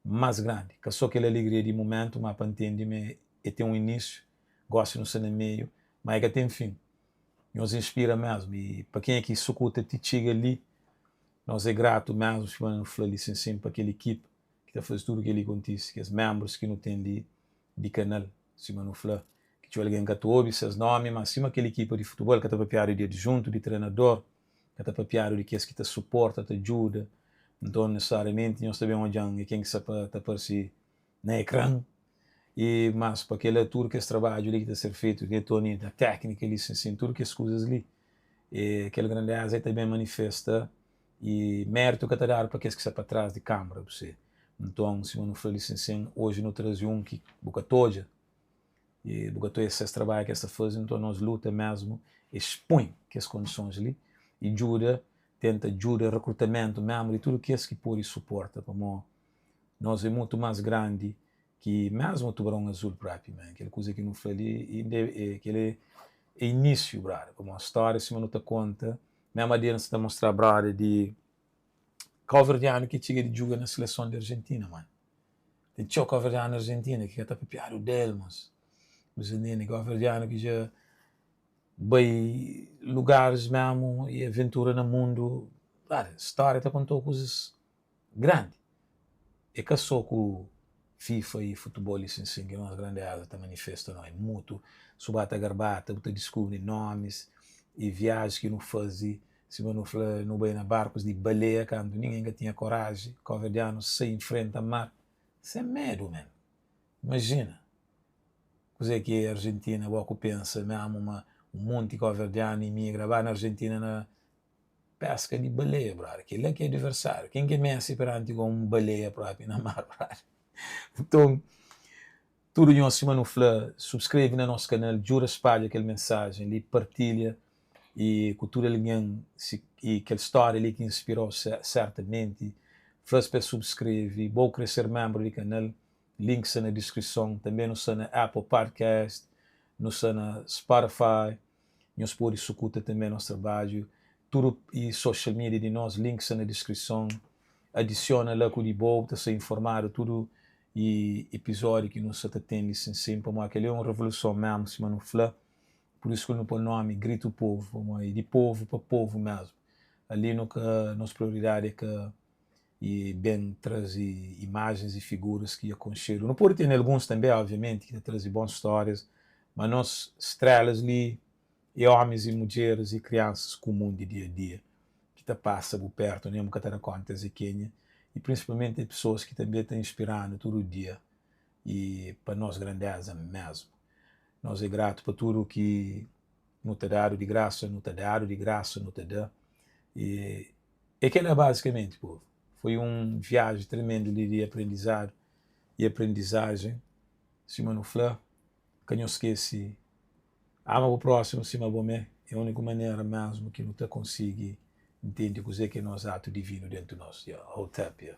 [SPEAKER 1] más grandi. Ka sô kel alegria di mumentu, má pa ntende ma el ten un inísiu, gósi nu sta na meiu, má el ka ten fin. Nhos inspira mésmu i pa kenha ki sukuta ti txiga li, nos é gratu mésmu, sima nu fla li sin sin, pa kel ekipa ki ta faze tudu kel-li kontise, kes ménbrus ki nu ten li di kanal, sima nu fla, ki txeu algen ka ta obi ses nomi, ma sima kel ekipa di futibol ka ta papiadu di adjuntu, di trenador, ka ta papiadu di kes ki ta suporta, ta djuda, nton nesesariamenti nhos ta ben odja-m é ken ki sta pa ta parse na ekran, i mas pa kel-la tudu kes trabadju li ki ta ser fetu, ki Tony da téknika li, sin sin, tudu kes kuzas li, e kel grandeza e ta ben manifesta I méritu ka ta dadu pa kes ki sta pa tras di kâmara bu se. Nton, sima nu fla li sin sin, oji nu traze un ki bu ka ta odja, i bu ka ta odja ses trabadju ki es ta faze, nton nos luta mesmu é spõe kes kondisons li i djuda, tenta djuda rekrutamentu mesmu di tudu kes ki pode suporta, pamó nos é mutu más grandi ki mesmu Tubarão Azul propi man. Kel kuza ki nu fla li inda é kel é inísiu, brother, pamó stória sima nu ta konta Mesmu adia nu sta ta mostra brother di kauverdianu ki txiga di djuga na seleson di Argentina man. Ten txeu kauverdianu na Argentina ki ka ta papiadu del mos. Bu sa ntende? Kauverdianu ki dja bai lugaris mesmu i aventura na mundu. Brother, stória ta kontou kuzas grandi. É ka sô ku FIFA i futebol i sin sin ki nos grandeza ta manifesta no. É mutu. Su ba ta garbata bu ta diskubri nomis i viajis ki nu faze, sima nu fla nu bai na barkus di balea kantu ningen ka tinha koraji, kauverdianus sai infrenta mar sen medu men. Imajina kuzê ki é Argentina, bo ku pensa mesmu ma un monti kauverdianu imigra ba na Argentina na Peska di baleia, brother. Kel-la ki é adversáriu. Ken ki é Messi peranti igual un baleia propi na mar, brother? Nton, tudu nhos, sima nu fla, subskreve na nos kanal, djuda spadja kel mensajen li, partilha i ku tudu algen si i kel stória li ki inspirau sertamenti, fla-s pa es subskreve. Bo kre ser menbru di kanal, link sta na diskrison. Tanbe nu sta na Apple Podcast, nu sta na Spotify. Nhos pode sukuta tanbe nos trabadju tudu i social media di nos, link sta na diskrison. Adisiona la ku di bo, bu ta sta informadu tudu i episódiu ki nu sta ta ten li sin sin, pamodi kel-li é un revoluson mesmu, sima nu fla. Pur isu ki nu poi nomi Gritu Povu, pamodi é di povu pa povu mesmu. Ali nu ka, nos prioridadi é ka i ben traze imajens i figuras ki dja konxedu. Nu pode tene alguns tanbe, obviamenti, ki ta traze bons stórias, ma nos strelas li é omis i mudjeris i kriansas kumun di dia-a-dia ki ta pasa bu pertu, nen bu ka ta da konta es é kenha, i prinsipalmenti é pesoas ki tanbe ta inspira-nu tudu dia i pa nos grandeza mesmu. Nos é gratu pa tudu ki nu ta dadu di grasa, nu ta dadu di grasa, nu ta da i É kel-la bazikamenti, povu. Foi un viaji tremendu li di aprendizadu i aprendizajen. Sima nu fla, ka nhos skese ama bu prósimu sima bo mê. É úniku manera mésmu ki nu ta konsigi ntende kuzê ki é nos atu divinu déntu nos. Yeah, hotep, yeah.